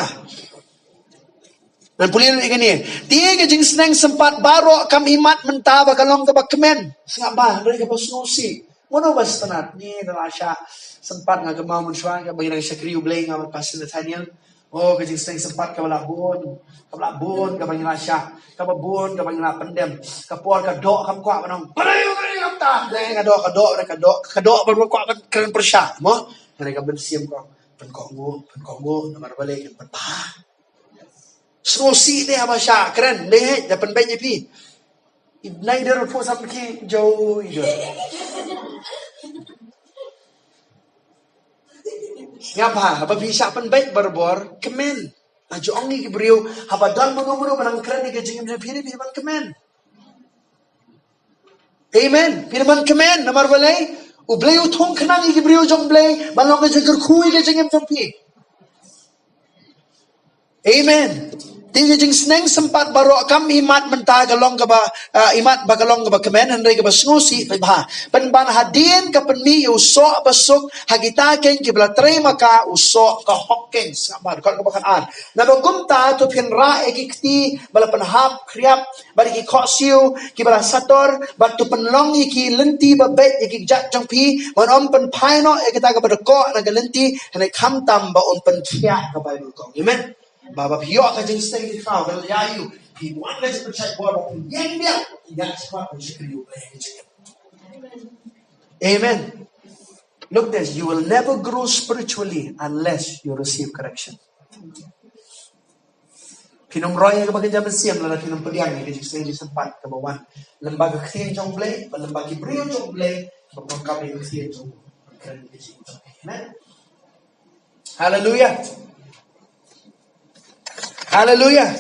Ngan pule lut ïa kane. Te ka jingsneng sympat baroh kam imat mynta ba ka long kaba kmen. Sngap bha, hynrei kaba sngewsih. Mano ba sngewtynnat, ngi da la shah sympat, nga kynmaw mynshuwa kaba ngi dang shakri U Blei nga bad Pastor Nathaniel. Oh, ka jingsneng sympat kaba la bun, kaba la bun kaba ngi la shah, kaba bun kaba ngi la pyndem. Ka por ka doh kam kwah ban ong, "Balei, balei, balei, kam ta?" Dei ka doh, ka doh, ka doh, ka doh, ba kwah ban kren pyrshah, mo? Hynrei ka mynsiem ka ong, "Pynkohnguh, pynkohnguh, namar balei kan pynbha." Sngewsih te haba shah kren, dei heh, da pynbeit ïa phi. Ibnai da ruh phu sam ki jauh i jauh. Sngap bha, haba phi shah pynbeit barabor, kmen. Nga ju ong ïa ki briew, haba don mano mano ba nang kren ïa ka jingim jong phi, phi ban kmen. Amen. Phi ban kmen, namar balei? U Blei u thung khnang ïa ki briew jong U Blei ban long ka jingkyrkhu ïa ka jingim jong phi. Amen. Te ka jingsneng sympat baroh kam imat mynta ka long kaba, ah, imat ba ka long kaba kmen, hynrei kaba sngewsih, peit bha. Pynban hadien ka pynmih ïa u soh ba suk ha kita keiñ kiba la trei ma ka, u soh ka hok keiñ. Sngap bha, dkhot kaba khatar. Naba kumta to phin rah ïa ki kti ba la pynhap khriap bad ïa ki khohsiew kiba la sator, bad to pynlong ïa ki lynti ba beit ïa ki kjat jong phi, ban ym pynphai noh ïa kita kiba dkoh na ka lynti, hynrei khamtam ba un pynkhiah, ka Baibl ka ong. Amen. Ba, ba phi ïoh ka jingsneng ki khraw, ba la ïa ïoh phi wan ka jingpynshait bor, ba phi ïeng biang, ba phi ïaid shakhmat ban shakri U Blei ha ka jingim. Amen. Look this, you will never grow spiritually unless you receive correction. Phin ym roi ïa kaba kynja mynsiem lada phin ym pdiang ïa ka jingsneng jingsympat kaba wan lyngba ka ktien jong U Blei, bad lyngba ki briew jong U Blei ba pyndonkam ïa ka ktien jong U Blei. Amen. Haleluia. Haleluia.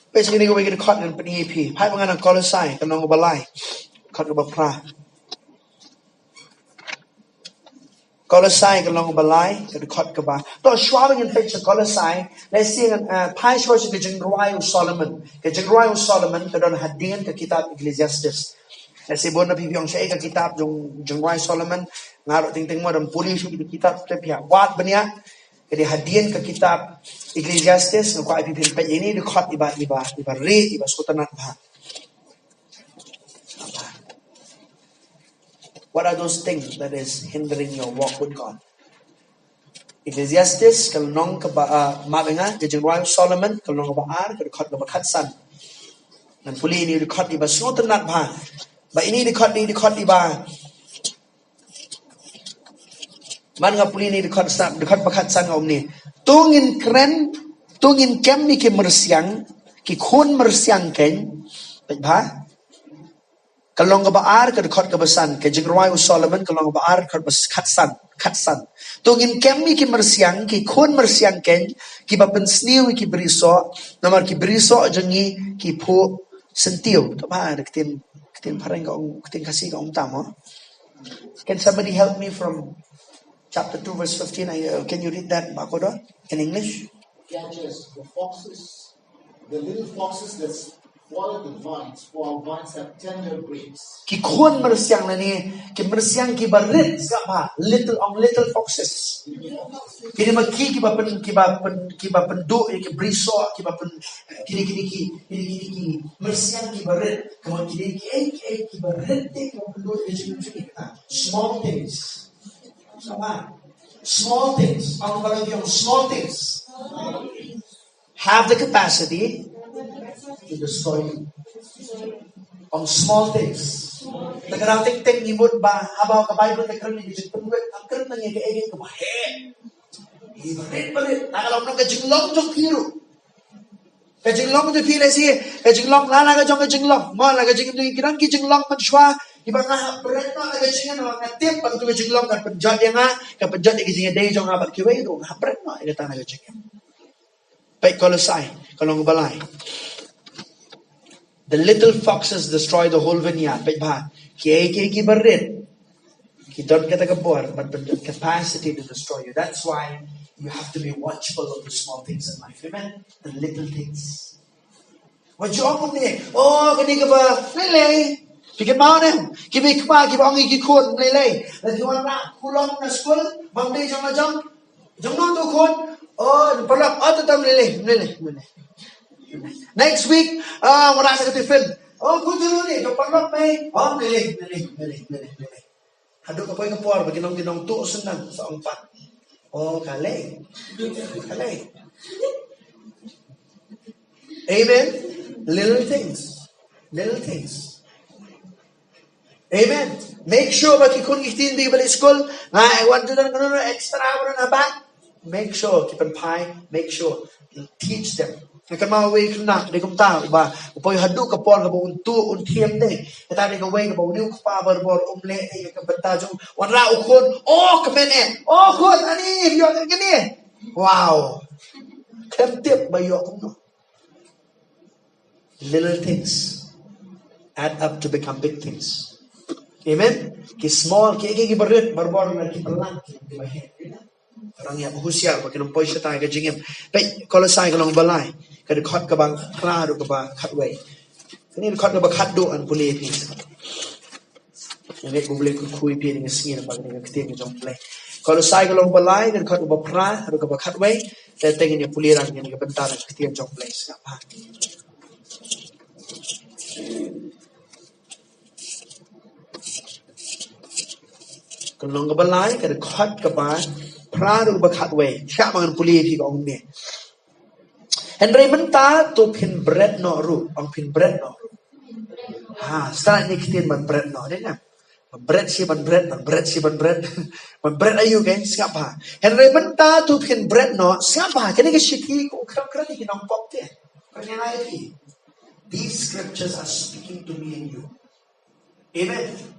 Peit kine kiwei ki dkhot ngan pyni ïa phi. Phai bad nga na Kolosai, ka lynnong kaba lai, dkhot kaba phra. Kolosai, ka lynnong kaba lai, ka dkhot kaba. To shuwa ba ngin peit sha Kolosai, lehse ngan, eh, phai shuwa sha ka jingrwai u Solomon. Ka jingrwai u Solomon ka don hadien ka kitab Ecclesiastes. Lehse bun na phi phi ong shaei ka kitab jong jingrwai Solomon. Nga ruh teng teng mo dang pule shuh kita kitab, te phi ïa wad bniah. Ka dei hadien ka kitab Ecclesiastes, nga kwah ïa phi phin peit ïa ine i dkhot iba, iba, iba rieh, iba sngewtynnat bha. What are those things that is hindering your walk with God? Ecclesiastes, ka lynnong kaba, ah, map ïa nga, ka jingrwai u Solomon, ka lynnong kaba ar, ka dkhot kaba khatsan. Ngan pule ine i dkhot iba sngewtynnat bha. Ba ine i dkhot, i dkhot iba Man nga pule ine i dkhot sa, dkhot ba khatsan nga ong kumne. To ngin kren, to ngin kem ïa ki myrsiang, Ki khun myrsiang kein, peit bha. Ka lynnong kaba ar, ka dkhot kaba san, ka Jingrwai u Solomon, ka lynnong kaba ar, dkhot ba khatsan, khatsan. To ngin kem ïa ki myrsiang, ki khun myrsiang kein, kiba pynsniew ïa ki brisoh, namar ki brisoh jong ngi ki phuh syntiew. To bha, da ktien, ktien phareng ka ong, ktien Khasi ka ong tam, oh. Can somebody help me from chapter two, verse fifteen? I, uh, can you read that, Makodo, in English? Catches the foxes, the little foxes that spoil the vines, for our vines have tender grapes. Ki khun myrsiang na ni, ki myrsiang kiba rit, sngap bha, little, ong little foxes. Kine ma ki kiba pyn, kiba pyn, kiba pynduh ïa ki brisoh, kiba pyn, kine, kine ki, kine, kine ki myrsiang kiba rit. Ka mut kine ki, eh, ki, eh, kiba rit te kiba pynduh ïa ki jingim jong ngi. Ah, small things. Sngap bha. Small things. Ong ba la ki ong small things have the capacity to destroy you. Ong small things. Te ka dei teng teng ngi mut ba haba ka Bible ka kren ïa ka jingpynwit, ka kren ïa kaei kaei kaba heh. Ngi barit barit, na ka long ka jinglong jong phi ruh. Ka jinglong jong phi lehse, ka jinglong la la ka jong ka jinglong. Mo la ka jing, ki don ki jinglong mynshuwa, kiba nga hap bret noh na ka jingim, nga tip ba katu ka jinglong kan pynjot ïa nga, kan pynjot ïa ka jingïadei jong nga bad kiwei ruh, nga hap bret noh ïa kata na ka jingim. Peit Kolosai, ka lynnong ba lai. The little foxes destroy the whole vineyard. Peit bha, kiei kiei kiba rit ki don kata ka bor, but the capacity to destroy you. That's why you have to be watchful of the small things in life. Amen. The little things. Wat ju ong kumne, oh, kane kaba lei lei. Phi kynmaw ne, kiba i kpa, kiba ong ïa ki khun lei lei. Lada ki wanrah kulom na skul, bym dei jong la jong, jong no tu khun. Oh, paralok, oh, tu tam lei lei, lei lei, lei lei. Next week, ah, wanrah sa ka tiffin. Oh, khun jong no ne, jong paralok mei. Oh, lei lei, lei lei, lei lei, lei lei, lei lei. Haduh ka poi ka por ba ki nong, ki nong tuh syndon sa ong pat. Oh, ka lei. Ka lei. Amen. Little things. Little things. Amen. Make sure ba ki khun ki ktien ba ki ba leit skul, nga ai wan tu don kano extra ba don ha bag. Make sure, keep an eye, make sure. Teach them. Nga kynmaw uwei u khynnah, dei kumta, uba u poi haduh ka por kaba un tuh, un thiem dei. Kata dei kawei kaba une u kpa barabor um leh dei ka bynta jong u. Wanrah u khun, oh, kmen eh. Oh, khun, ani, ïoh kane. Wow. Khlem tip ba ïoh kumno. Little things add up to become big things. Amen. Ki small, ki, ki, kiba rit, barabor na ki pynlang, kiba heh. Ngi ïa husiar ba kin ym poi shata ka jingim. Peit Kolosai ka lynnong ba lai, ka dkhot kaba phra haduh kaba khatwei. Kane dkhot kaba khatduh ngan pule ïa phi. Nga ngeit ba U Blei un kyrkhu ïa phi ha kane ka sngi namar kane ka ktien ka jong U Blei. Kolosai ka lynnong ba lai, ka dkhot kaba phra haduh kaba khatwei. Te te ngin ïa pule lang ïa kane ka bynta ka ktien jong U Blei. Sngap bha. Ka lynnong kaba lai, ka dkhot kaba phra haduh kaba khatwei. Sngap bha, ngan pule ïa phi, ka ong kumne. Hynrei mynta to phin bret noh ruh, ong phin bret noh ruh. Ha, sngap ïa kane ka ktien ban bret noh, dei na. Ban bret shi ban bret, ban bret shi ban bret. Ban bret aïu kein, sngap bha. Hynrei mynta to phin bret noh, sngap bha. Kane ka shithi ko kren kren ïa ki nongpop te. Kren ïa nga ïa phi. These scriptures are speaking to me and you. Amen.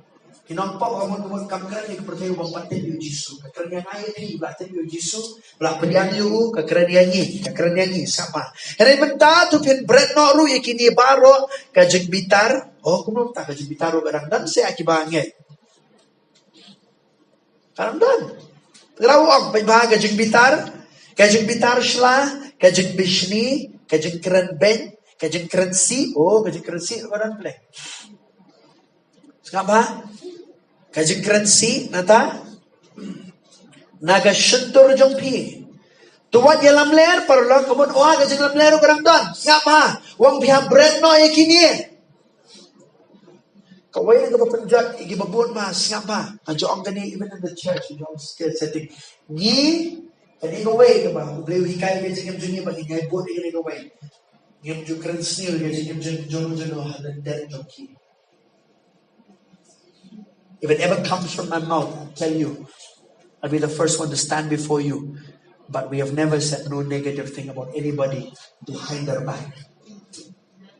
Ki nongpop ha mut ka mut kam kren ïa ka pyrthei uba pat tip ïa u Jisu. Ka kren ïa nga ïa phi, ba la tip ïa u Jisu, ba la pdiang ïa u, ka kren ïa ngi, ka kren ïa ngi, sngap bha. Hynrei mynta to phin bret noh ruh ïa kine baroh, ka jingbitar. Oh, kumno mynta ka jingbitar ruh ka dang don se ïa kiba ngeit? Ka dang don. Te la u ong, peit bha, ka jingbitar, ka jingbitar shla, ka jingbishni, ka jingkren beiñ, ka jingkren sih. Oh, ka jingkren sih ruh ka don, Blei. Sngap bha. Ka jingkren sih, nata na ka shyntur jong phi. To wat ïalamler, paralok, ka mut, oh, ka jinglamler ruh ka dang don. Sngap bha. U ong phi hap bret noh ïa kine. Kawei na kaba pynjot ïa kiba bun, ma sngap bha. Nga ju ong kane even in the church, in the church setting. Ngi, kane kawei kaba U Blei u hikai ïa ka jingim jong ngi ba ngi ngai bun ïa kane kawei. Ngim ju kren sniew ïa ka jingim jong, jong, jong, ha lyndet jong ki. If it ever comes from my mouth, I'll tell you, I'll be the first one to stand before you. But we have never said no negative thing about anybody behind their back.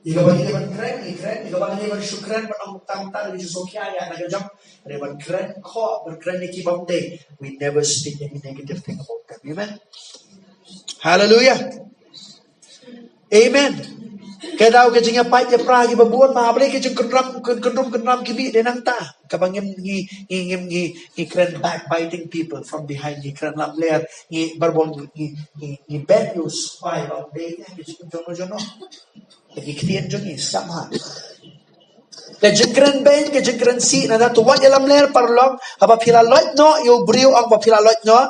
Ïa kaba ngi dei ban kren, ngi kren, ïa kaba ngi dei ban shu kren, ban ong tang tang, ngi shu sngewkhia ïa na ka jong, ngi dei ban kren, ko, ban kren ïa ki bym dei. We never speak any negative thing about them. Amen. Hallelujah. Amen. Ka dei ka jingïapait ïapra kiba bun, ma balei ka jingkynrum, kyn-, kynrum kynram ki mih dei nangta. Kaba ngim ngi, ngi, ngim ngi, ngi kren backbiting people from behind, ngi kren lamler, ngi barabor ngi, ngi, ngi, ngi bet ïa u spy ba u dei ne, ka jingkynrum jong no. Ka jingkren jong ngi, sngap bha. Ka jingkren beiñ, ka jingkren sih, nangta to wat ïalamler paralok, haba phi la loit noh ïa u briew, ong ba phi la loit noh.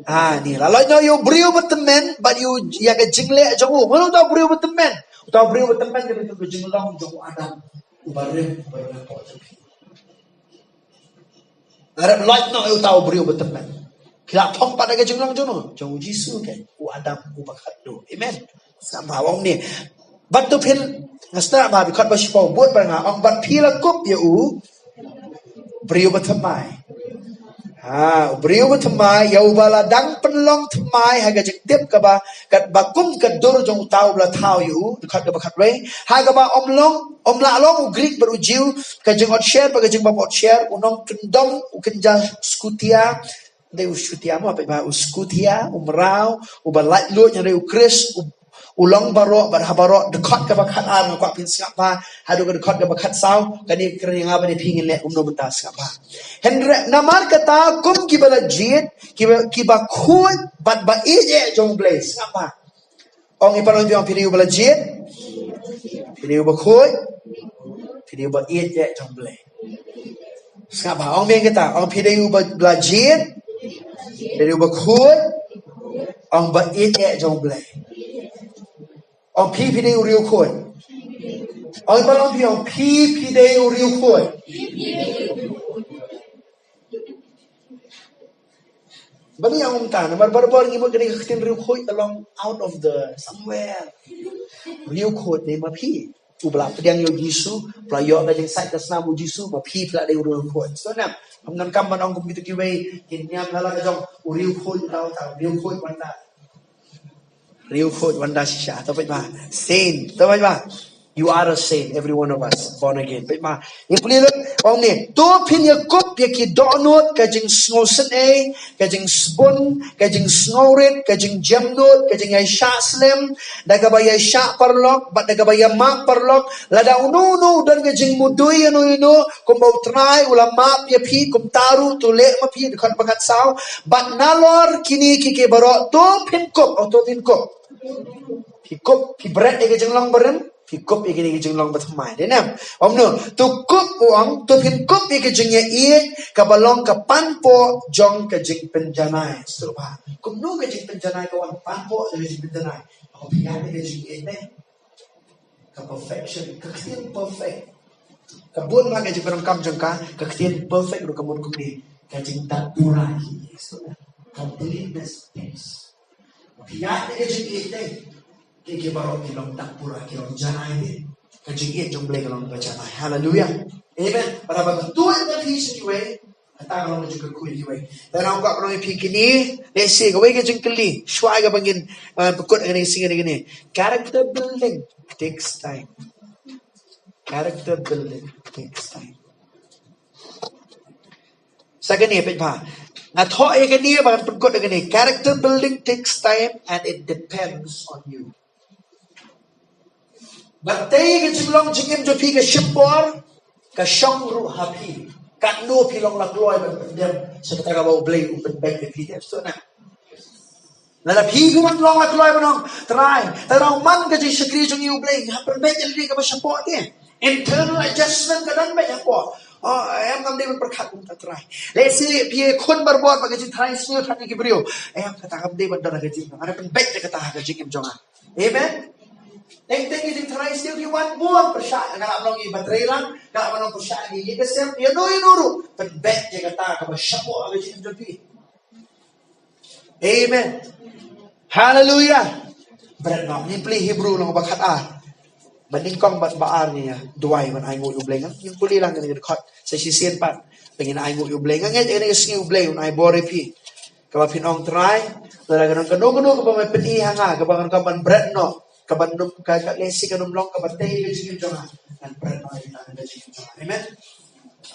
Ah, ni, la loit noh ïa u briew ba tymmen, bad ïa u, ïa ka jingleh jong u. Mano uta u briew ba tymmen? Uta u briew ba tymmen ka dei ka jinglong jong u Adam. Uba rim, uba rim hapoh jong phi. Ngi hap loit noh ïa uta u briew ba tymmen. Ki la phong pat da ka jinglong jong no, jong u Jisu, ka, u Adam uba khatduh. Amen. Sngap bha, ong ni. Bad to phin, nga sngap bha, dkhot ba shiphew, bud ba nga, ong bad phi la kup ïa u briew ba thymmai. Ha, u briew ba thymmai, ïa uba la dang pynlong thymmai ha ka jingtip kaba, katba kum ka dur jong uta uba la thaw ïa u, dkhot kaba khatwei. Ha kaba ym long, ym lah long u Grik bad u Jiw, ka jingot sher bad ka jingbym ot sher, u nongkyndong, u kynja Skutia, dei u Skutia mo, peit bha, u Skutia, u mraw, uba laitluid, hynrei u Khrist, u, u long baroh bad ha baroh, dkhot kaba khatar, nga kwah phin sngap bha, haduh ka dkhot kaba khatsaw, kane ka kren ïa nga bad ïa phi, ngin leh kumno mynta, sngap bha. Hynrei namar kata kum kiba la jied, kiba, kiba khuid bad ba ïeit eh jong U Blei, sngap bha. Ong ïa paralok jong phi, phi dei uba la jied, phi dei uba khuid, phi dei uba ïeit eh jong U Blei. Sngap bha, ong biang kita, ong phi dei uba la jied, phi dei uba khuid, ong ba ïeit eh jong U Blei. Ong phi, phi dei u riewkhuid. Ong ïa paralok jong phi, ong phi, phi dei u riewkhuid. Balei nga ong kumta? Namar barabor ngi mut kane ka ktien riewkhuid ka long out of the somewhere. Riewkhuid dei ma phi. Uba la pdiang ïa u Jisu, ba la ïoh ka jingsaid ka snam u Jisu, ma phi phi la dei u riewkhuid. So na, ym donkam ban ong kum kito kiwei, kin niam la la ka jong, u riewkhuid uta uta, u riewkhuid uta uta. Riewkhuid uta uta shisha, to peit bha. Saint, to peit bha. You are a saint, every one of us, born again. Peit bha. Ïa pule lut, ong ni, to phin ïa kup ïa ki dohnud ka jingsngewsynei, ka jingsbun, ka jingsngewrit, ka jingjemnud, ka jingïaishah slem, da kaba ïaishah paralok, bad da kaba ïamap paralok, lada uno uno u don ka jingmudui ïano ïano, kumba U Trai u la map ïa phi, kumta ruh to leh ma phi, dkhot ba khatsaw, bad nalor kine kiei kiei baroh, to phin kup, oh, to phin kup. Phi kup, phi bret ïa ka jinglong barim, phi kup ïa kine ki jinglong bathymmai. Dei ne em? Ong no, to kup u ong, to phin kup ïa ka jingïaieit, kaba long ka panpoh jong ka jingpynjanai. Sngap bha. Kumno ka jingpynjanai ka wan panpoh jong ka jingpynjanai? Ong phi ïa ka jingïaieit ne. Ka perfection, ka ktien perfect. Ka bun ma ka jingpyndonkam jong ka, ka ktien perfect ruh ka mut kumne. Ka jingdap pura hi. Completeness, peace. Phi ïa ka jingïeit ne. Ki, ki baroh ki long dap pura, ki long janai ne. Ka jingïeit jong U Blei ka long ka janai. Hallelujah. Amen. Para ba tu ïa phi sha kiwei. Kata ka long ka jingkyrkhu ïa kiwei. Te nga kwah ban ong ïa phi kine, lehse kawei ka jingkylli. Shuwa kaba ngin, uh, pynkut ïa kane ka sngi kane. Character building takes time. Character building takes time. Sa kane peit bha. Nga thoh ïa kane ba ngan pynkut ïa kane. Character building takes time and it depends on you. Ba tei ka jinglong jingim jong phi ka shim por, ka shong ruh ha phi. Katno phi long la kloi ban pyndem sha kata kaba U Blei u pynbeit ïa phi, dep sngewthuh na. Lada phi phi ban long la kloi ban ong, Trai, tang ruh man ka jingshakri jong ngi U Blei, nga pynbeit ïa lade kaba shapoh te. Internal adjustment ka don beit shapoh. Oh, em ngam dei ban pyrkhat kumta Trai. Lehse phi khun barabor ba ka jingtharai sniew tang ïa ki briew. Em kata ngam dei ban don ha ka jingim. Nga pynbeit ïa kata ha ka jingim jong nga. Amen. Teng teng ki jingtharai sniew ki wan bun pyrshah, nga la long i ba trei lang, nga la long pyrshah i, i ka sem, ïa no ïa no ruh. Pynbeit ïa kata kaba shapoh ka jingim jong phi. Amen. Hallelujah. Bret noh, ngi plie Hebru lynnong ba khat ar. Ba nyngkong bad ba ar ngi ïa duwai ban ainguh ïa u Blei, ngin pule lang ngi dkhot sa shisien pat. Ba ngin ainguh ïa u Blei, nga ngeit ïa kane ka sngi u Blei un ai bor ïa phi. Kaba phin ong Trai, lada ka don kano kano kaba me pyni ha nga, kaba nga kwah ban bret noh, Kaba nym ka, ka lehse kan nym long kaba tei ïa ka jingim jong nga. Ngan bret noh ïa ka jingim jong nga. Amen.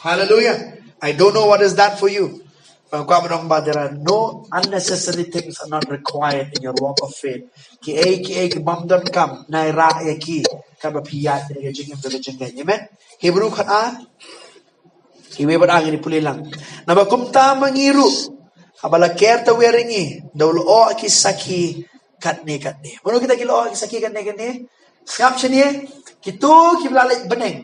Hallelujah. I don't know what is that for you. Ba kwah ban ong ba there are no unnecessary things are not required in your walk of faith. Kiei kiei ki bym donkam nai rah ïa ki katba phi ïaid ïa ka jingim jong ka jingngeit. Amen. Hebru khatar. Kiwei pat ngi pule lang. Naba kumta ma ngi ruh, haba la ker tawiar ïa ngi da u lyoh ki sakhi katne katne. Mano kita ki lyoh ki sakhi katne katne? Sngap shane, kito kiba la leit bneng.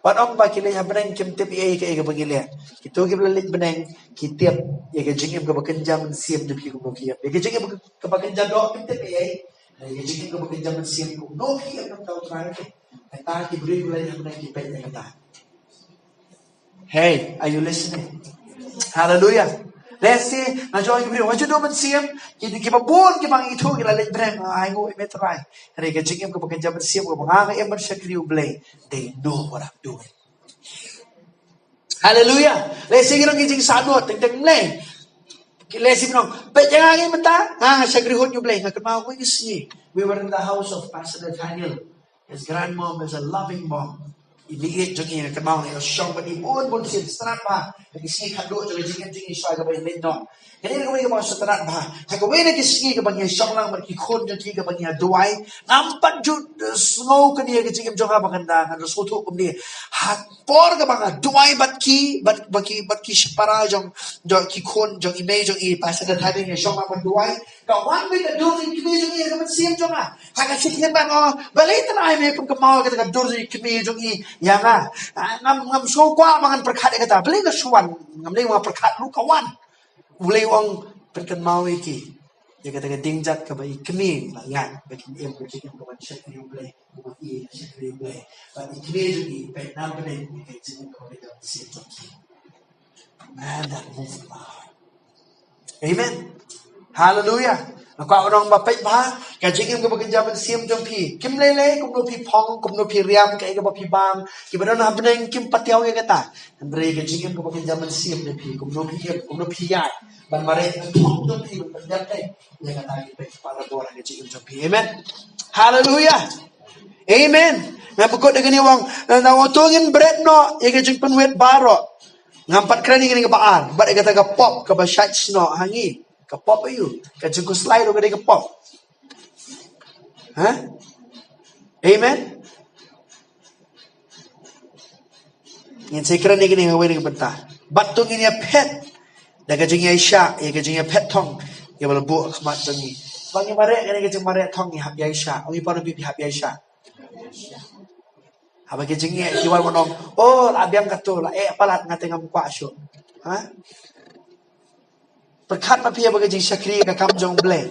Wat ong ba ki leit ha bneng kim tip ei ei kaba ngi leh. Kito kiba la leit bneng ki tip ïa ka jingim kaba kynja mynsiem jong phi kumno ki ïap. Ïa ka jingim kaba kynja doh kim tip ei ei. Ïa ka jingim kaba kynja mynsiem kumno ki ïap nangta u Trai. Kata ki briew kiba la leit ha bneng ki peit ïa kata. Hey, are you listening? Hallelujah. Lehse nga jong ki briew, nga ju duh mynsiem, ki, kiba bun kiba ngi ithuh ki la leit bneng, ai nguh ïa me Trai. Hynrei ka jingim kaba kynja mynsiem kaba nga, nga im ban shakri U Blei. They know what I'm doing. Hallelujah. Lehse ki long ki jingsahnud teng teng Blei. Lehse ki long, peit ïa nga mynta, nga shakri hut ïa U Blei, nga kynmaw kawei ka sngi. We were in the house of Pastor Nathaniel. His grandmom is a loving mom. I mei jong i, nga kynmaw nga shong bad i bun bun sien, sngewtynnat bha. Ki sngi khatduh jong ka jingim jong i shuwa kaba i leit noh. Kane ka dei kawei kaba sngewtynnat bha. Ha kawei na ki sngi kaba ngi shong lang bad ki khun jong ki kaba ngi duwai, ngam pat ju sngew kane ka jingim jong nga ba ngan da, ngan da sngewthuh kumne. Ha por kaba nga duwai bad ki, bad, bad ki, bad ki shipara jong, jong ki khun jong i mei jong i, Pastor Nathaniel, ngi shong lang bad duwai. Ka wan beit ka dur jong i kmie jong i ha ka mynsiem jong nga. Ha ka shiphew ban, oh, balei Trai me pynkynmaw kata ka dur jong i kmie jong i ïa nga. Ah, ngam, ngam sngewkwah ba ngan pyrkhat ïa kata. Balei ka shu wan? Ngam dei ba nga pyrkhat ruh ka wan. U Blei u ong pynkynmaw ïa ki ïa kata ka jingjia kaba i kmie la ïaid ba kin im ka jingim kaba shakri U Blei. Kaba i shakri U Blei. Ba i kmie jong i peit na bneng ïa ka jingim kaba ka mynsiem jong ki. Man, that moved my heart. Amen. Hallelujah. Nga kwah ban ong ba peit bha, ka jingim kaba kynja mynsiem jong phi. Kim lei lei kumno phi phong, kumno phi riam, kaei kaba phi bam. Kiba don ha bneng kim pat ïohi ïa kata. Hynrei ka jingim kaba kynja mynsiem jong phi, kumno phi im, kumno phi ïaid. Ban mareh ka thong jong phi, ban pynjah ïa kata ki peit para bor ha ka jingim jong phi. Amen. Hallelujah. Amen. Nga pynkut ïa kane, u ong, na uto ngin bret noh ïa ka jingpynwit baroh. Ngam pat kren ïa kane kaba ar, bad ïa kata ka pop kaba shait snoh ha ngi. Ka pop aïu? Ka jingkhuslai ruh ka dei ka pop. Ha? Amen. Ngin sa kren ïa kane ha kawei ka bynta. Bad to ngin ïa phet da ka jingïaishah, ïa ka jingïaphet thong ïa ba la buh ha khmat jong ngi. Ba ngi mareh kane ka jingmareh thong ngi hap ïaishah. Ong ïa phi, phi hap ïaishah. Haba ki jingeh ki wan ban ong, oh, la biang kato, la eh palat, nga te ngam kwah shuh. Ha? Pyrkhat ma phi ïa ba ka jingshakri ka kam jong U Blei.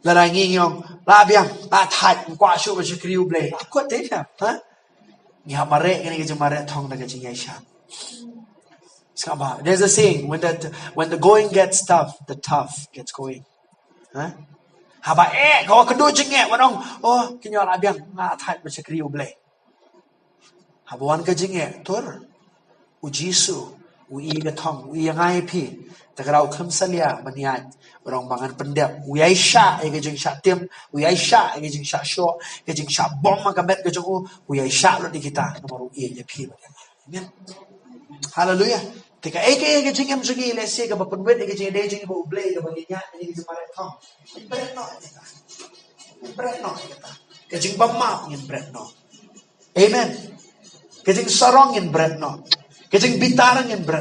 Lada ngi ong, la biang, la thait, ngam kwah shuh ban shakri U Blei. Akut te ïa, ha? Ngi hap mareh kane ka jingmareh thong da ka jingïaishah. Sngap bha. There's a saying, when the, when the going gets tough, the tough gets going. Ha? Haba eh, ka wan kynduh jingeh, wan ong, oh, kine la biang, nga thait ban shakri U Blei. Haba wan ka jingeh, tur. U Jisu u ïoh ka thong, u ïoh ïa nga ïa phi. Te ka dei u khlem salia ban ïaid, u ong ba ngan pyndep. U ïaishah ïa ka jingshah tim, u ïaishah ïa ka jingshah shoh, ka jingshah bom ha ka met ka jong u, u ïaishah lut ïa kita namar u ïoh ïa phi. Amen. Haleluia. Te kaei kaei ka jingim jong ngi lehse kaba pynwit ïa ka jingïadei jong ngi bad U Blei kaba ngi ïaid ïa ka jingmareh thong. Bret noh ïa kata. Bret noh ïa kata. Ka jingbymap ngin bret noh. Amen. Ka jingsarong ngin bret noh. Ka jingbitar ngin bret